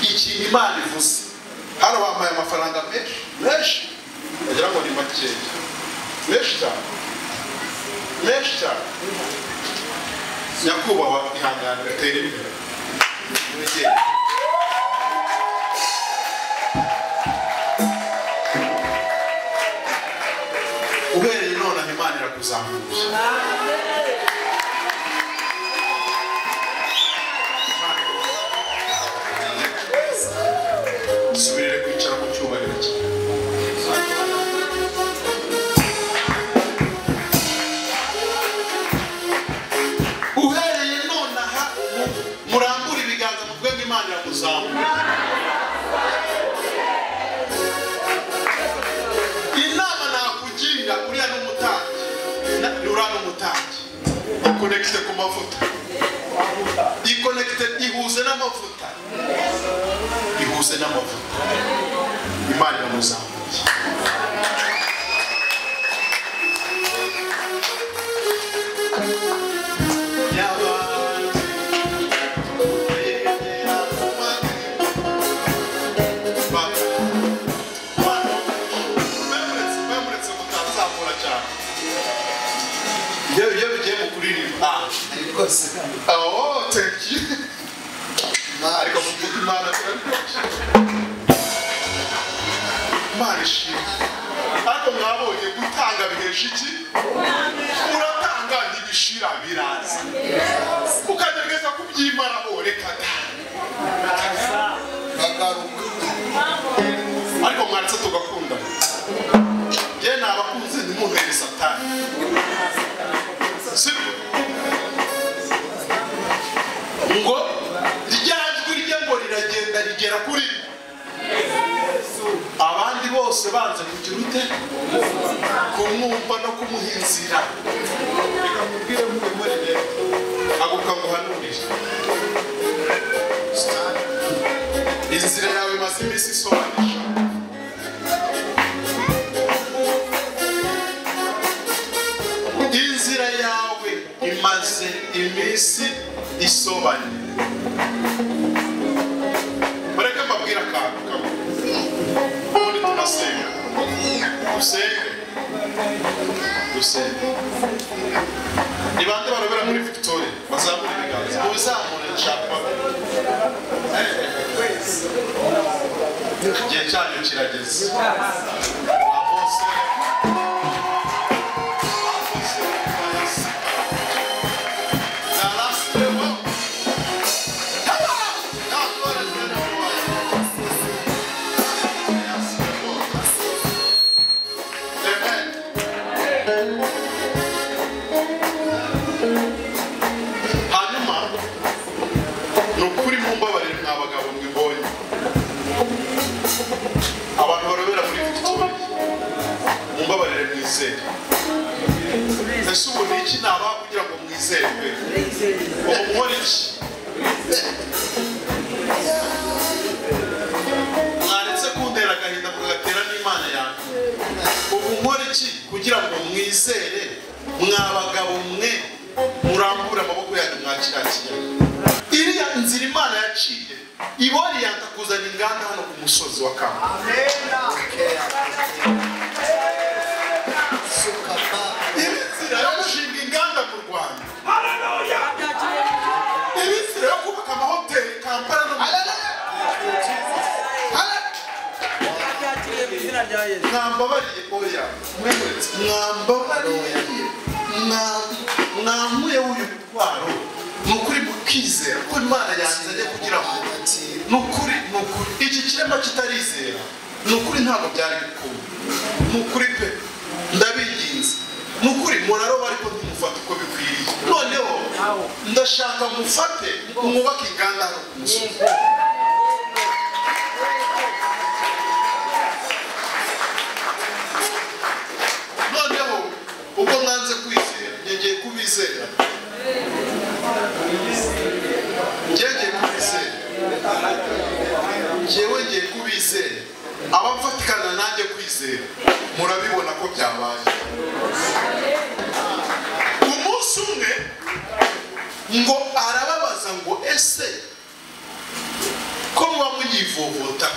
Ikintu Imana ivuze hano, bambaye amafaranga menshi menshi, bagira ngo ni makeya, menshi cyane, menshi cyane. Nyakubahwa ihangane utere imbere. Uhereye nonaha Imana irakuzamuye. Subirire kwicara mu cyubahiro cye. Uhereye nonaha murambure ibiganza muvuge ngo Imana irakuzamuye. Inama nakugira, uriya ni umutambyi, uriya ni umutambyi, ikonekite ku mavuta, ikonekite, ihuze n'amavuta, ihuze n'amavuta. Imana iramuzamuye. Imana biraryoshye, Imana ishimwe. Ariko mwabonye gutanga bihesha iki? Uratanga ntibishira, biraza, ukagerageza kubyimaraho, reka da. Ariko mwaretse tugakunda. Njye nabakunze, ntimuntere Satani, sibyo? Ngo rya jwi rye ngo riragenda rigera kuri abandi bose banze kugira ute? Kumwumva no kumuha inzira. Reka mubwire muri haguruka ngo uhanurire. Inzira yawe imaze iminsi isobanisha. Inzira yawe imaze iminsi isobanye. Mureke mbabwire akantu kamwe, ubundi tunasenga. Dusenge, dusenge. Ni bande barobera muri Victoria? Bazamure ibiganza, mubizamure, nshaka. Igihe cyanyu kirageze. Hanyuma ni ukuri, mumbabarire mwa bagabo mwe, mbonye abantu barobera muri Victoria, mumbabarire mwizere. Ese ubu ni iki nabaha kugira ngo mwizerwe? Ubu nkora iki? Mwaretse kuntera agahinda mukagatera n'Imana yanjye. Ubu nkora iki kugira ngo mwizere, mwa bagabo mwe? Murambure amaboko yanyu mwakira kiyaga. Iriya nzira Imana yaciye iboriyanta kuzana inganda hano ku musozi wa Kampala, iri nzira yo gushinga inganda mu Rwanda, iri nzira yo kubaka amahoteli Kampala no mu Mwambabariye, oya, mwambabariye, mwankuye uyu mutwaro, ni ukuri, mukizera ko Imana yanzanye kugira ngo, ni ukuri, ni ukuri, iki kirema kitarizera, ni ukuri ntabwo byari gukunda. Ni ukuri pe, ndabinginze, ni ukuri. Muraroba ariko ntimufate uko bikwiriye. Noneho ndashaka mufate mwubake inganda hano ku musozi. Noneho ubwo mwanze kwizera, ngiye kubizera, ngiye kubizera, njyewe ngiye kubizera. Abafatikana nanjye kwizera murabibona ko byabaye. Umunsi umwe ngo arababaza ngo: "Ese ko muba muyivovota,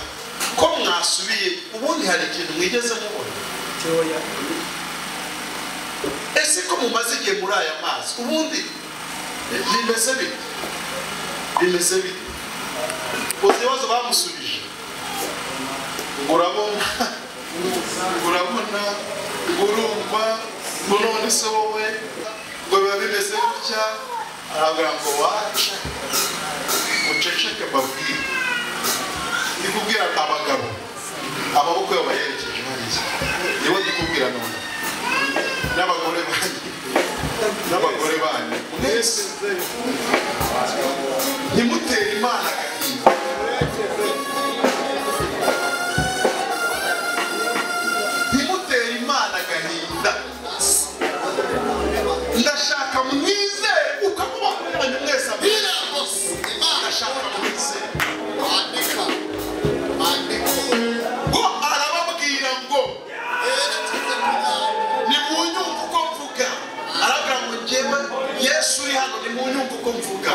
ko mwasubiye, ubundi hari ikintu mwigeze mubona? Ese ko mumaze igihe muri aya mazi, ubundi bimeze bite, bimeze bite?" Uzi ibibazo bamusubije? Ngo urabona, ngo urabona, ngo urumva, ngo none se wowe, ngo biba bimeze gutya. Arabwira ngo: "Waca muceceke mbabwire." Ndi kubwira abagabo, amaboko yabo bayerekeje hariya, nibo ndi kubwira none, n'abagore banyu, n'abagore banyu mwese, ntimutere Imana agahinda. Ntimutere Imana agahinda. Ndashaka mwizere uko amaboko yanyu mwese ndashaka mwizere. Ngo arababwira ngo: "Nimunyumve uko mvuga." Arabwira ngo: "Njyewe Yesu uri hano, nimunyumve uko mvuga.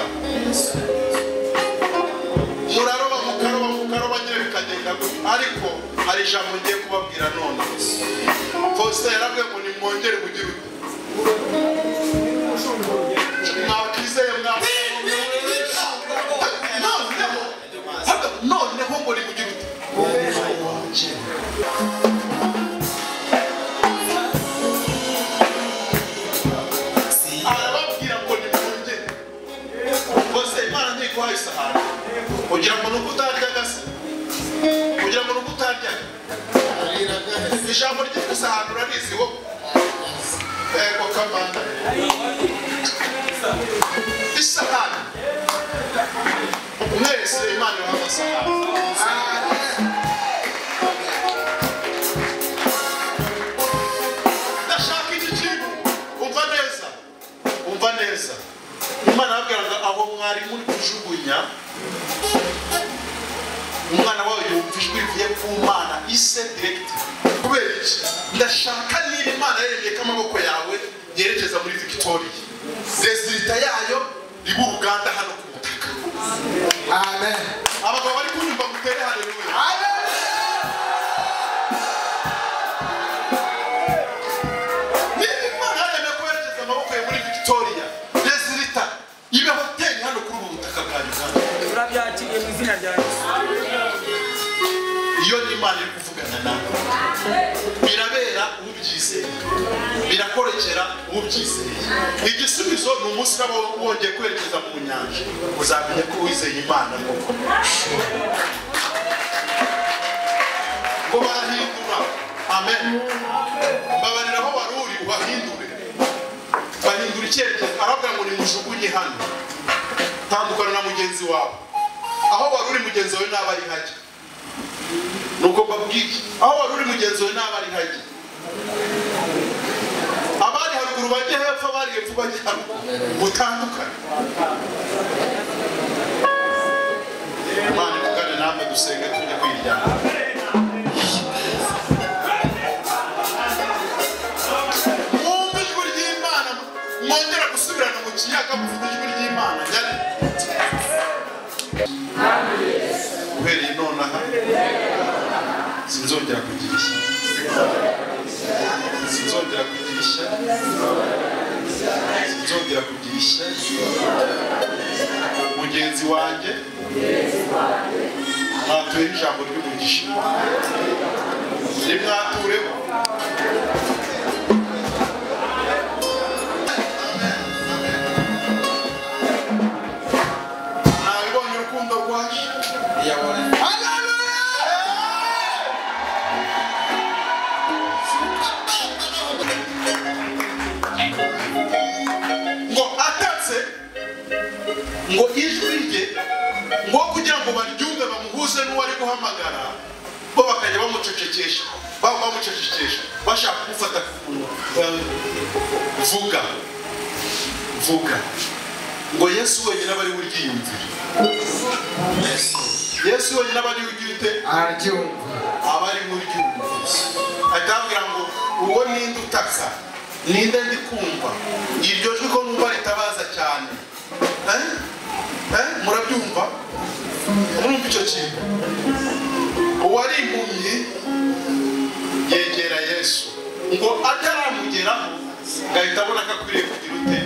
Muraroba, mukaroba, mukaroba nyine, bikagenda gutya, ariko hari ijambo ngiye kubabwira none." Faustin yarabwiye ngo: "Nimwongere mugire ute?" Mwakwizeye, noneho Ugira ngo nuko utaryaga se? Ugira ngo nuko utaryaga? Ijambo ryitwa isahani urarizi wowe? Ego kamanda. Isahani. Mwese Imana ibaha amasahani. Ndashaka iki kintu. Umva neza. Umva neza. Imana yabwiraga aho mwari muri kujugunya umwana wawe yumva ijwi rivuye ku Mana ise direct. Kubera iki? Ndashaka niba Imana yaremye ko amaboko yawe yerekeza muri Victoria, resulta yayo iba uruganda hano ku butaka. Amen. Abagabo bari kunyumva mutere haleluya. Niba Imana yaremye ko yerekeza amaboko yawe muri Victoria, resulta ibe hoteli hano kuri ubu butaka bwa Uganda. Turabyakiriye mu izina rya Yesu. Iyo ni Imana iri kuvugana nawe, birabera ubyizeye, birakorekera ubyizeye. Igisubizo ni umunsi uraba wongeye kwerekeza mu nyanja, uzamenya ko wizeye Imana koko. Ngo barahindura. Amen. Mbabarira aho wari uri ubahindure, bahindura icyerekezo. Aravuga ngo nimujugunye hano, tandukana na mugenzi wawe. Aho wari uri mugenzi wawe naba ari hajya. Nuko mbabwiye, aho wari uri mugenzi wawe naba ari hajya. Abari haruguru bajye hepfo, abari hepfo bajye haruguru, mutandukane. Imana ivugane namwe, dusenge tujye kwiryama. Mwumve ijwi ry'Imana, mwongera gusubirana mu kiyaga mufite ijwi ry'Imana. Nyari uhereye nonaha sinzongera kugira ishyari, sinzongera kugira ishyari, sinzongera kugira ishyari. Mugenzi wanjye mwatuye ijambo ry'umugisha, nimwatureho. Nabibonye urukundo rwaje. Ngo atatse ngo ijwi rye, ngo kugira ngo baryumve bamuhuze n'uwari guhamagara, bo bakajya bamucecekesha, bamucecekesha bashaka kumufata ku munwa. Vuga, vuga. Ngo Yesu wenyine aba ari we uryiyumvira. Yesu wenyine aba ari we uryite, Araryumva. aba ari we uryumva. Ahita ngo uwo ninde utaka, ninde ndi kumva iryo jwi ko numva ritabaza cyane. Murabyumva? Murumva icyo kintu? Uwari impumyi yegera Yesu, ngo ataramugeraho ngahita abona ko akwiriye kugira ute?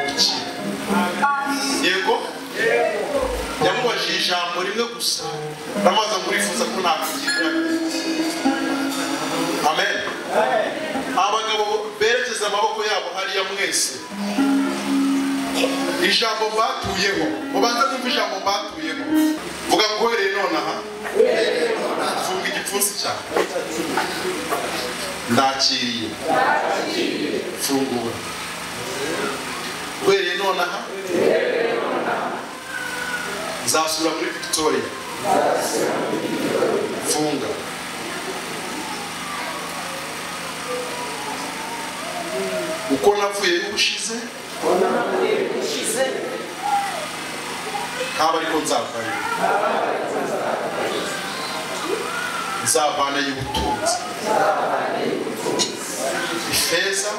Gukira. Yego, yamubajije ijambo rimwe gusa, aramubaza ngo urifuza ko nakugira? Amen. Abagabo berekeza amaboko yabo hariya mwese, ijambo mbatuyeho, mubanze kumva ijambo mbatuyeho. Vuga ngo uhereye nonaha funga igipfunsi cyawe, ndakiriye, fungura. Uhereye nonaha nzasubira muri Victoria, funga. Uko navuye ubushize ntaba ariko nzavayo, nzavanayo ubutunzi, ifeza,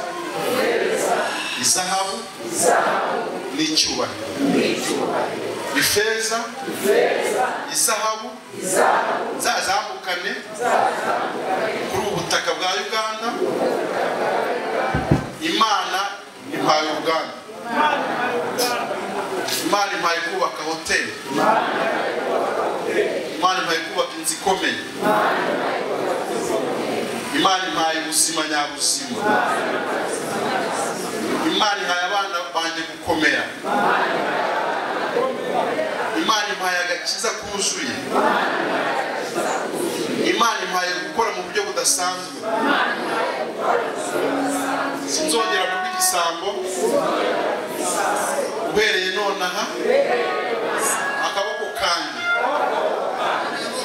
izahabu n'icyubahiro. Ifeza, izahabu nzazamukane kuri ubu butaka bwa Uganda. Imana impaye uruganda, Imana impaye kubaka hoteli, Imana impaye kubaka inzu ikomeye, Imana impaye ubuzima nyabuzima, Imana ihaye abana banjye gukomera, Imana impaye agakiza ku kuzuye. Imana impaye gukora mu buryo budasanzwe. Sinzongera kuba igisambo. Uhereye nonaha akaboko kanjye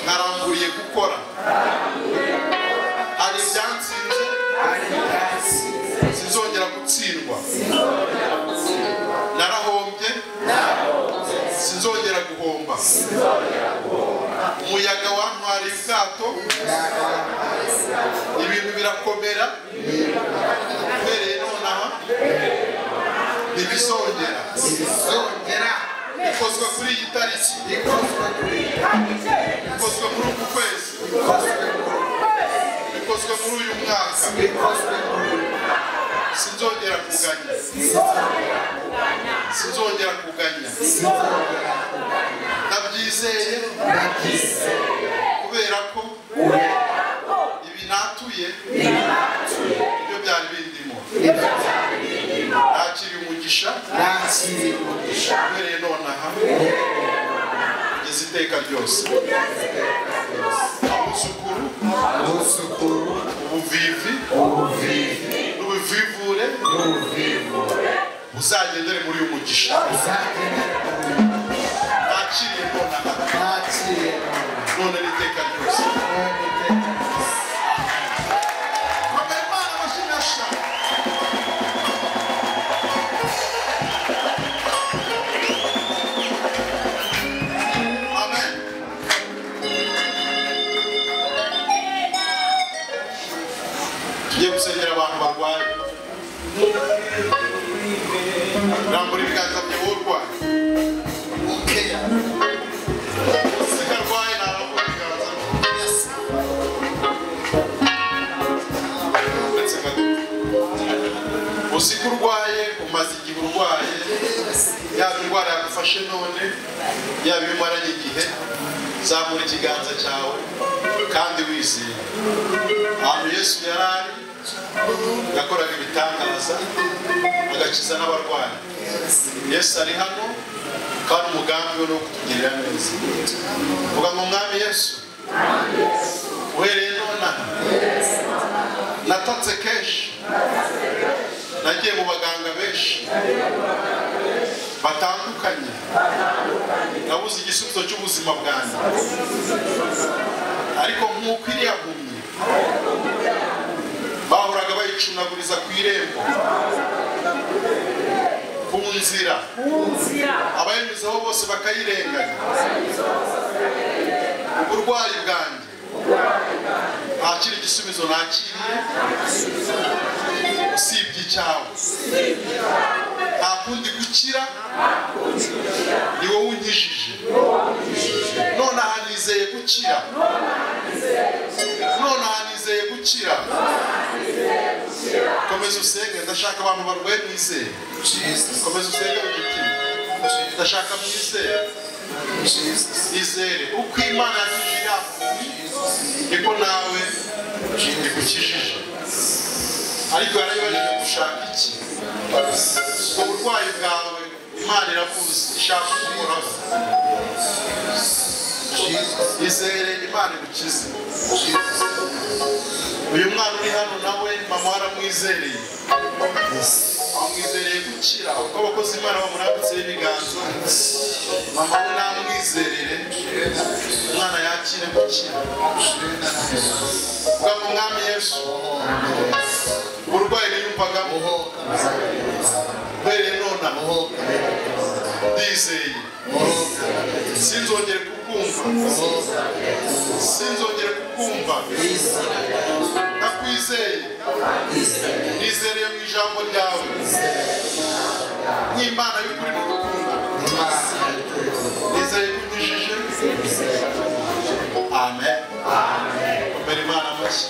naramburiye gukora. Hari ibyansinze, sinzongera gutsindwa. Narahombye, sinzongera guhomba. Umuyaga wantwariye ubwato, ibintu birakomera. Uhereye nonaha ntibizongera. Bikozwe kuri iyi tariki, bikozwe muri uku kwezi, bikozwe muri uyu mwaka. Sinzongera kuganya, sinzongera kuganya. Ndabyizeye kubera ko ibi natuye ibyo byari bindimo. Nakiriye umugisha uhereye nonaha kugeza iteka ryose. Abuzukuru, ubuvivi n'ubuvivure uzagendere muri uyu mugisha. Nakiriye nonaha, none n'iteka ryose. Amen. Tugiye gusengera abantu barwaye. Rambura ibiganza byawe urwaye. Usigarwaye narambura ibiganza bye. Uretse gato. Usiga urwaye, umaze igihe urwaye, yaba indwara yagufashe none, yaba iyo umaranye igihe, zamura ikiganza cyawe kandi wizeye. Ahantu Yesu yari ari, yakoraga ibitangaza, agakiza n'abarwayi. Yesu ari hano kandi umugambi we ni uwo kutugirira neza. Vuga ngo Mwami Yesu, uhereye nonaha natatse kenshi, nagiye mu baganga benshi batandukanye, nabuze igisubizo cy'ubuzima bwanjye. Ariko nk'uko iriya mpumyi bahoraga bayicunaguriza ku irembo, ku nzira, abayinyuzeho bose bakayirenganya. Uburwayi bwanjye ntakiri igisubizo nakiriye usibye icyawe. Nta kundi gukira, ni wowe unkijije. Nonaha nizeye gukira, nonaha nizeye gukira. Komeza usenge, ndashaka abantu barwaye mwizeye. Komeza usenge mu mutima, ndashaka mwizere. Izere uko Imana yakijije niko nawe igukijije. Ariko yarayibajije gushaka iki? Uburwayi bwawe Imana irakuzi, ishaka kuguhoraho. Izere Imana igukize. Uyu mwana uri hano nawe mama waramwizereye, amwizereye gukira. Uko abakozi Imana bamurambitseho ibiganza, mama we namwizerere, umwana yakire gukira. Vuga ngo Mwami Yesu, uburwayi niyumvagamo uhereye nonaha ndizeye, sinzongere kukumva, sinzongere kukumva. Ndakwizeye, nizereye mu ijambo ryawe nk'Imana y'ukuri n'urukundo. Nizeye ko unkijije. Amen. Komera Imana amashyi.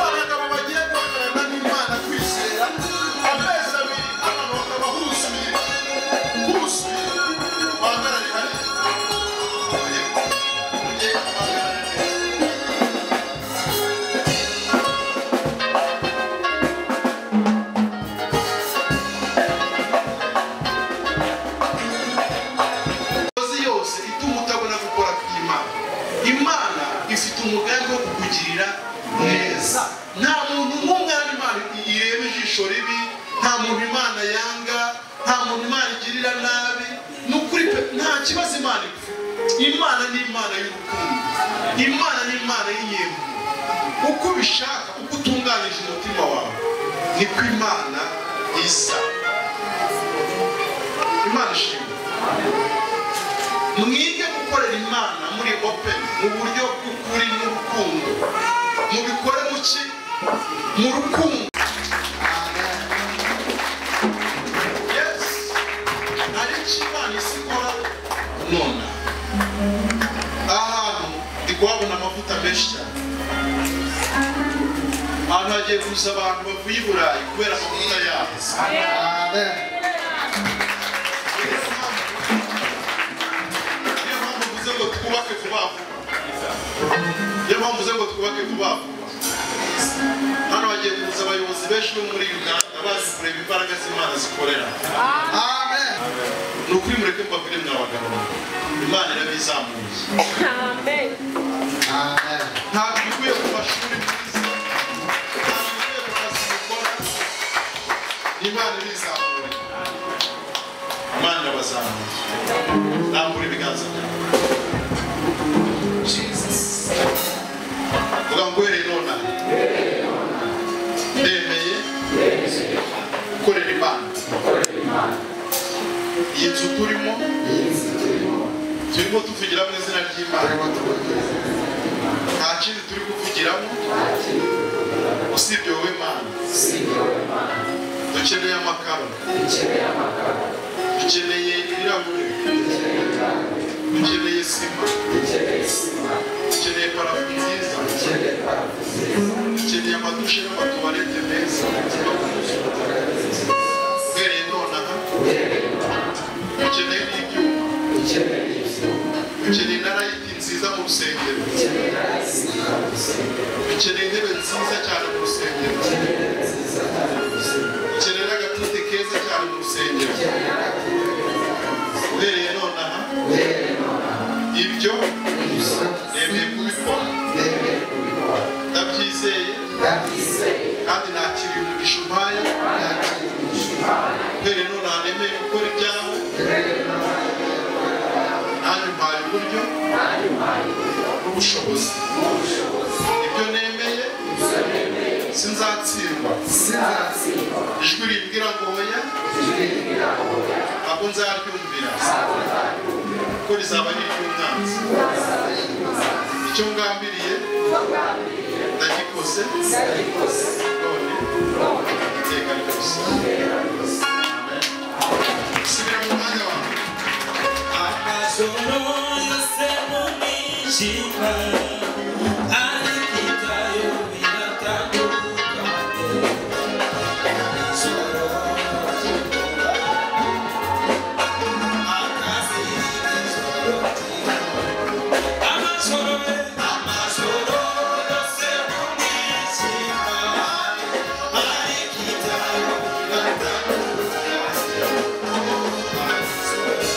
Abagabo bagiye guhagararana n'Imana kwizera amezi abiri, abantu bakaba huzuye, huzuye. Bahagarare hariya. Mugiye guhagarara. Neza. Nta muntu n'umwe hano Imana ireba ijisho ribi, nta muntu Imana yanga, nta muntu Imana igirira nabi. Ni ukuri pe, nta kibazo Imana ifite. Imana ni Imana y'urukundo, Imana ni Imana y'inyembo. Uko ubishaka, uko utunganyije umutima wawe, niko Imana isa. Imana ishimwe. Mwige gukorera Imana muri open, mu buryo bw'ukuri n'urukundo. Mubikore mu ki? Mu rukundo. Yes, hari icyo Imana isi ikora none. Ahantu ndi kuhabona amavuta menshi cyane. Ahantu hagiye kuza abantu bavuye i Burayi kubera amavuta yabo. Amen. Niyo mpamvu mvuze ngo twubake vuba vuba. Niyo mpamvu mvuze ngo twubake vuba vuba. Hano hagiye kuza abayobozi benshi bo muri Uganda baje kureba imbaraga z'Imana zikorera. Amen. Ni ukuri mureke mbabwire mwa bagabo, Imana irabizamuye. Amen. Amen. Ntabwo bikwiye ku mashuri mwiza, ntabwo bikwiye ku kazi mukora. Imana irizamuye, Imana irabazamuye. Rambura ibiganza byawe. Vuga ngo uhereye nonaha ndemeye gukorera Imana. Iyi nzu turimo tuvugira mu izina ry'Imana. Nta kindi turi kuvugiramo usibye wowe Mana. Dukeneye amakaro, dukeneye ibirahure, dukeneye sima, dukeneye parafu nziza, dukeneye amadushe n'amatuwarete meza. Uhereye nonaha dukeneye n'ibyuma, dukeneye na rayiti nziza mu rusengero, dukeneye intebe nziza cyane mu rusengero, dukeneye n'agatute keza cyane mu rusengero. Uhereye nonaha ibyo nemeye kubikora, ndabyizeye kandi nakiriye umugisha umpaye. Uhereye nonaha nemeye gukora ibyawe, nanjye umpaye uburyo n'ubushobozi. Ibyo nemeye sinzatsindwa. Ijwi rimbwira ngo oya, ntabwo nzaryumvira, kuko rizaba ari iry'umwanzi. Icyo ngambiriye ndagikoze none iteka ryose. Amen. Subira mu mwanya wawe. Amajoro yose mu mwijima, ariko ibyayo biratandukanye. Amajoro akazi k'ijoro, amajoro amajoro yose mu mwijima, ariko ibyayo biratandukanye. Amajoro.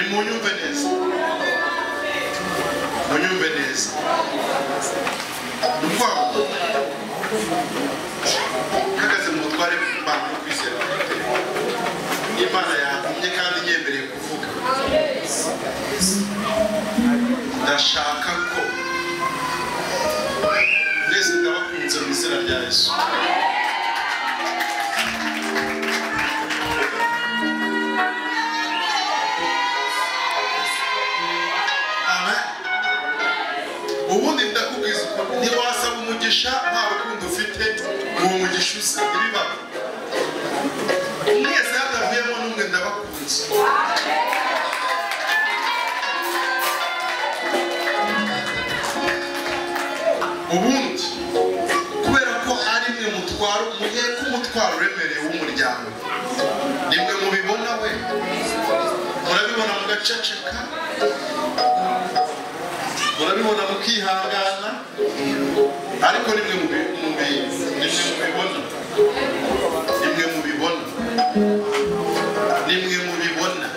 Nimunyumve neza, munyumve neza. Ni ukuvuga ngo mpagaze mu butware bw'Imana no kwizera mfite, Imana yantumye kandi nyemereye kuvuga. Ndashaka ko mwese ndabakunze mu izina rya Yesu. Amen. Ubundi ndakubwiza ukuri, ntiwasaba umugisha nta rukundo ufite, uwo mugisha uze ntibibaho. Mwese hatavuyemo n'umwe ndabakunze. Ubundi kubera ko ari mwe mutwaro, muheka umutwaro uremereye w'umuryango, nimwe mubibona we, murabibona mugaceceka, murabibona mukihangana, ariko nimwe mubibona, nimwe mubibona, nimwe mubibona.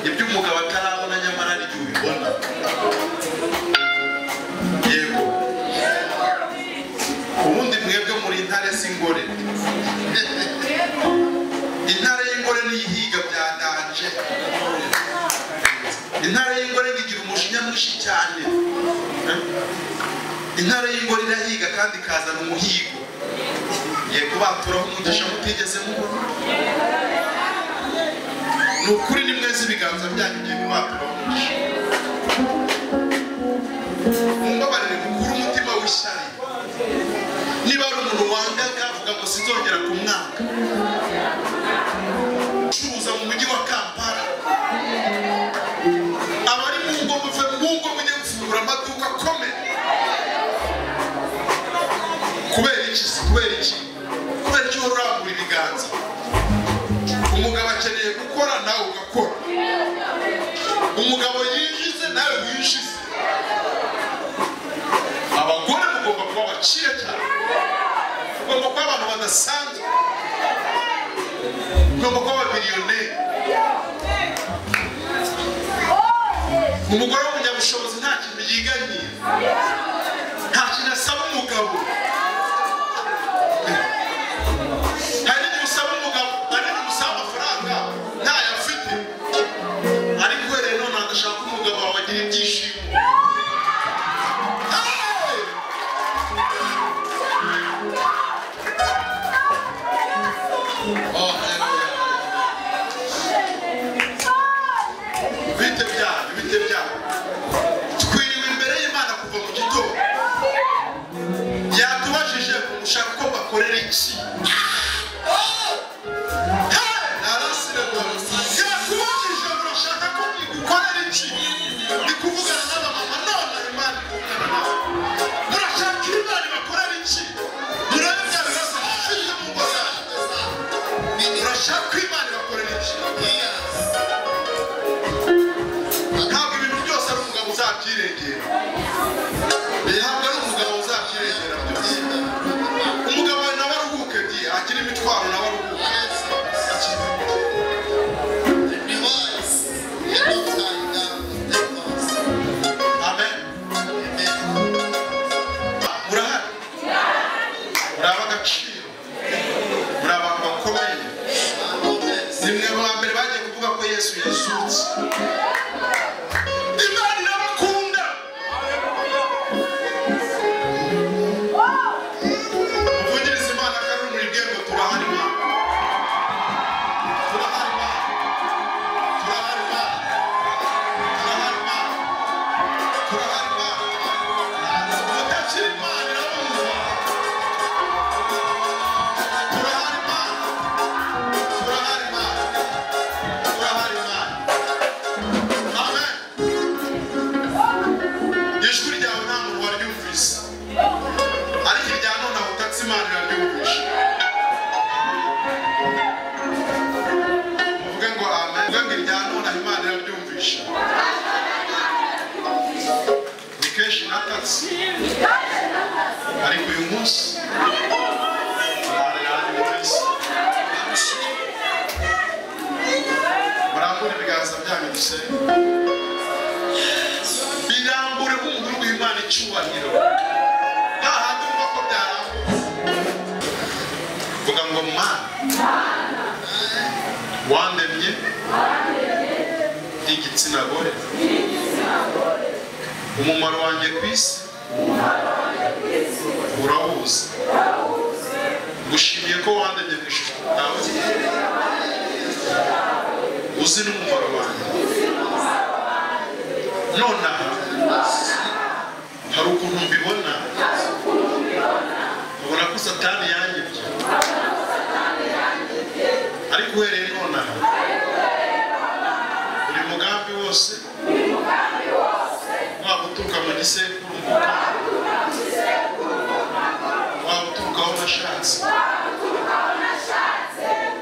Ibyo umugabo atarabona nyamara ari igihe ubibona. Yego, ubundi mwebwe muri intare z'ingore. Intare y'ingore niyihiga bya danje. Intare y'ingore igira umujinya mwinshi cyane. Intare y'ingore irahiga kandi ikazana umuhigo. Yego, baturaho umugisha mutigeze mubona. Ni ukuri ni mwese ibiganza byanyu ngiye kubaturaho umugisha. Mumbabarire mukure umutima w'ishyari. Niba ari umuntu wangaga avuga ngo sinzongera kumwanga. Ucuruza mu mujyi wa Kampala, abari mu ngo muve mu ngo mujye gufungura amaduka akomeye. Kubera iki? Kubera iki? Kubera iki uhora urambura ibiganza? Umugabo akeneye gukora, nawe ugakora. Umugabo yinjize, nawe winjize. Abagore mugomba kuba abakire cyane, mugomba kuba abantu badasanzwe, mugomba kuba abamiliyoneri. Umugore w'umunyabushobozi nta kintu yiganyira, nta kintu asaba umugabo. Hari n'igihe usaba umugabo, hari n'igihe usaba amafaranga ntayo afite, ariko uhereye none agashaka umugabo wawe agira ibyishimo. Oh, haleluya. Bite byanyu, bite byanyu. Twiriwe imbere y'Imana kuva mu gitondo. Yatubajije ngo mushaka ko bakorera iki? Yatubajije murashaka ko igukorera iki? Ndi kuvugana n'abamama none Imana ikuvugana nawe. Murashaka Imana ibakorera iki? Murebe bya bibazo mufite mu ngo zanyu. Murashaka Imana ibakorera iki? Ntabwo ibintu byose ari umugabo uzabyirengera. Ntabwo ari umugabo uzabyirengera byose. Umugabo wawe nawe aruhuke, diye agira imitwaro nawe aruhuke. Amen. Murahari, muri ab'agaciro, muri abantu bakomeye. Ni mwe ba mbere bagiye kuvuga ko Yesu yazutse. Imana irabakunda. Muvugirize Imana akaruru muyibwire ngo turahari Mana. Turahari Mana. Turahari Mana. Turahari Mana. Turahari Mana. Mutakira Imana irabumva. Turahari Mana. Turahari Mana. Turahari Mana. Amen. Ijwi ryawe nta muntu waryumvise, ariko irya none aho utatse Imana iraryumvisha. Muvuge ngo amen. Muvuge ngo irya none aho Imana iraryumvisha. Ni kenshi natatse, ariko uyu munsi Imana iranyumvise. Murambure ibiganza. ibiganza byanyu dusenge. Birambure nk'umuguru w'Imana icyubahiro. Nta handi wumva ko byarambuye. Vuga ngo Mana wandemye igitsina gore, umumaro wanjye ku isi urawuzi. Ngushimiye ko wandemye mu ishusho yawe, uzi n'umumaro wanjye. Nonaha hari ukuntu mbibona, ubona ko Satani yanyibye, ariko uhereye nonaha buri mugambi wose waba uturuka mu gisekuru mvuka, waba uturuka aho nashatse,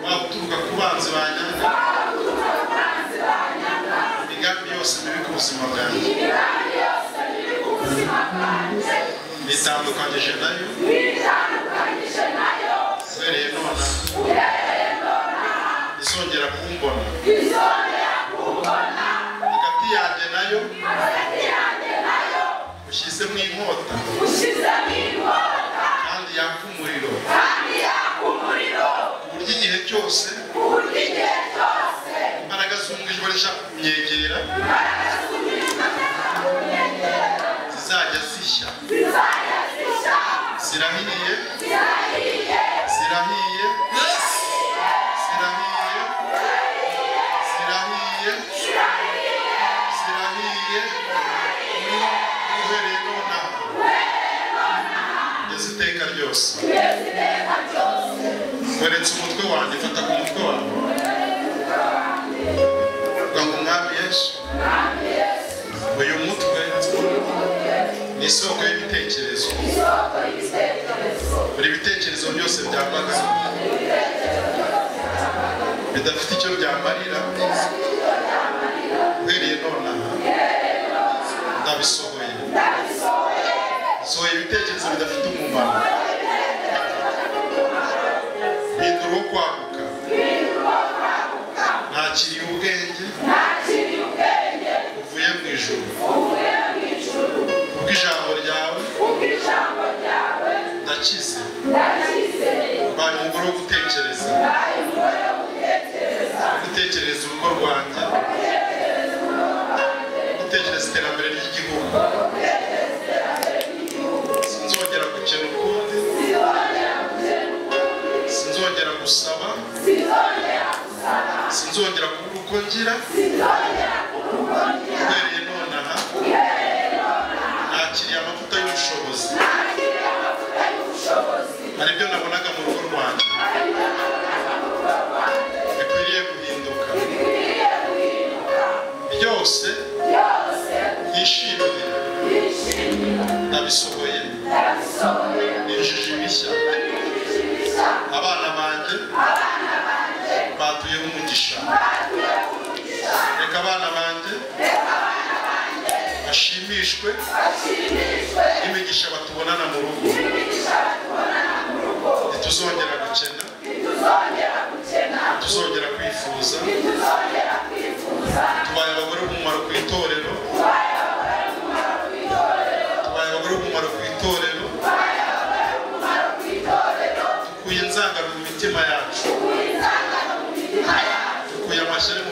waba uturuka ku banzi banyanga, imigambi yose mibi ku buzima bwanjye nitandukanyije nayo. Uhereye nonaha izongera kumbona hagati yanjye nayo ushyizemo inkota kandi yaka umuriro, ku buryo igihe cyose imbaraga z'umwijima zishaka kunyegera zizajya zishya. Zirahiye, zirahiye, zirahiye, zirahiye, zirahiye. Uhereye nonaha kugeza iteka ryose. Weretse umutwe wanjye, fata ku mutwe wawe, uvuga ngo Mwami Yesu, uyu mutwe ni isoko y'ibitekerezo. Buri bitekerezo byose byambaga bidafite icyo byamarira, uhereye nonaha ndabisohoye. Sohoye ibitekerezo bidafite umumaro, hindura uwo kwaguka. Nakiriye ubwenge buvuye mu ijuru, kubw'ijambo ryawe ndakize. Mbaye umugore wo gutekereza, gutekereza urugo rwanjye, gutekereza iterambere ry'igihugu. Sinzongera gukena ukundi, sinzongera gusaba, sinzongera kubura uko ngira. Uhereye nonaha nakiriye amavuta y'ubushobozi. Hari ibyo nabonaga mu rugo rwanjye bikwiriye guhinduka, byose nishimiye ndabisohoye. Ninjije ibishya, abana banjye batuyeho umugisha. Reka abana banjye bashimishwe n'imigisha batubonana mu rugo. Ntituzongera gukena, ntituzongera kwifuza. Tubaye abagore b'umumaro ku itorero, tubaye abagore b'umumaro ku itorero. Dukuye inzangano mu mitima yacu, dukuye amashyari mu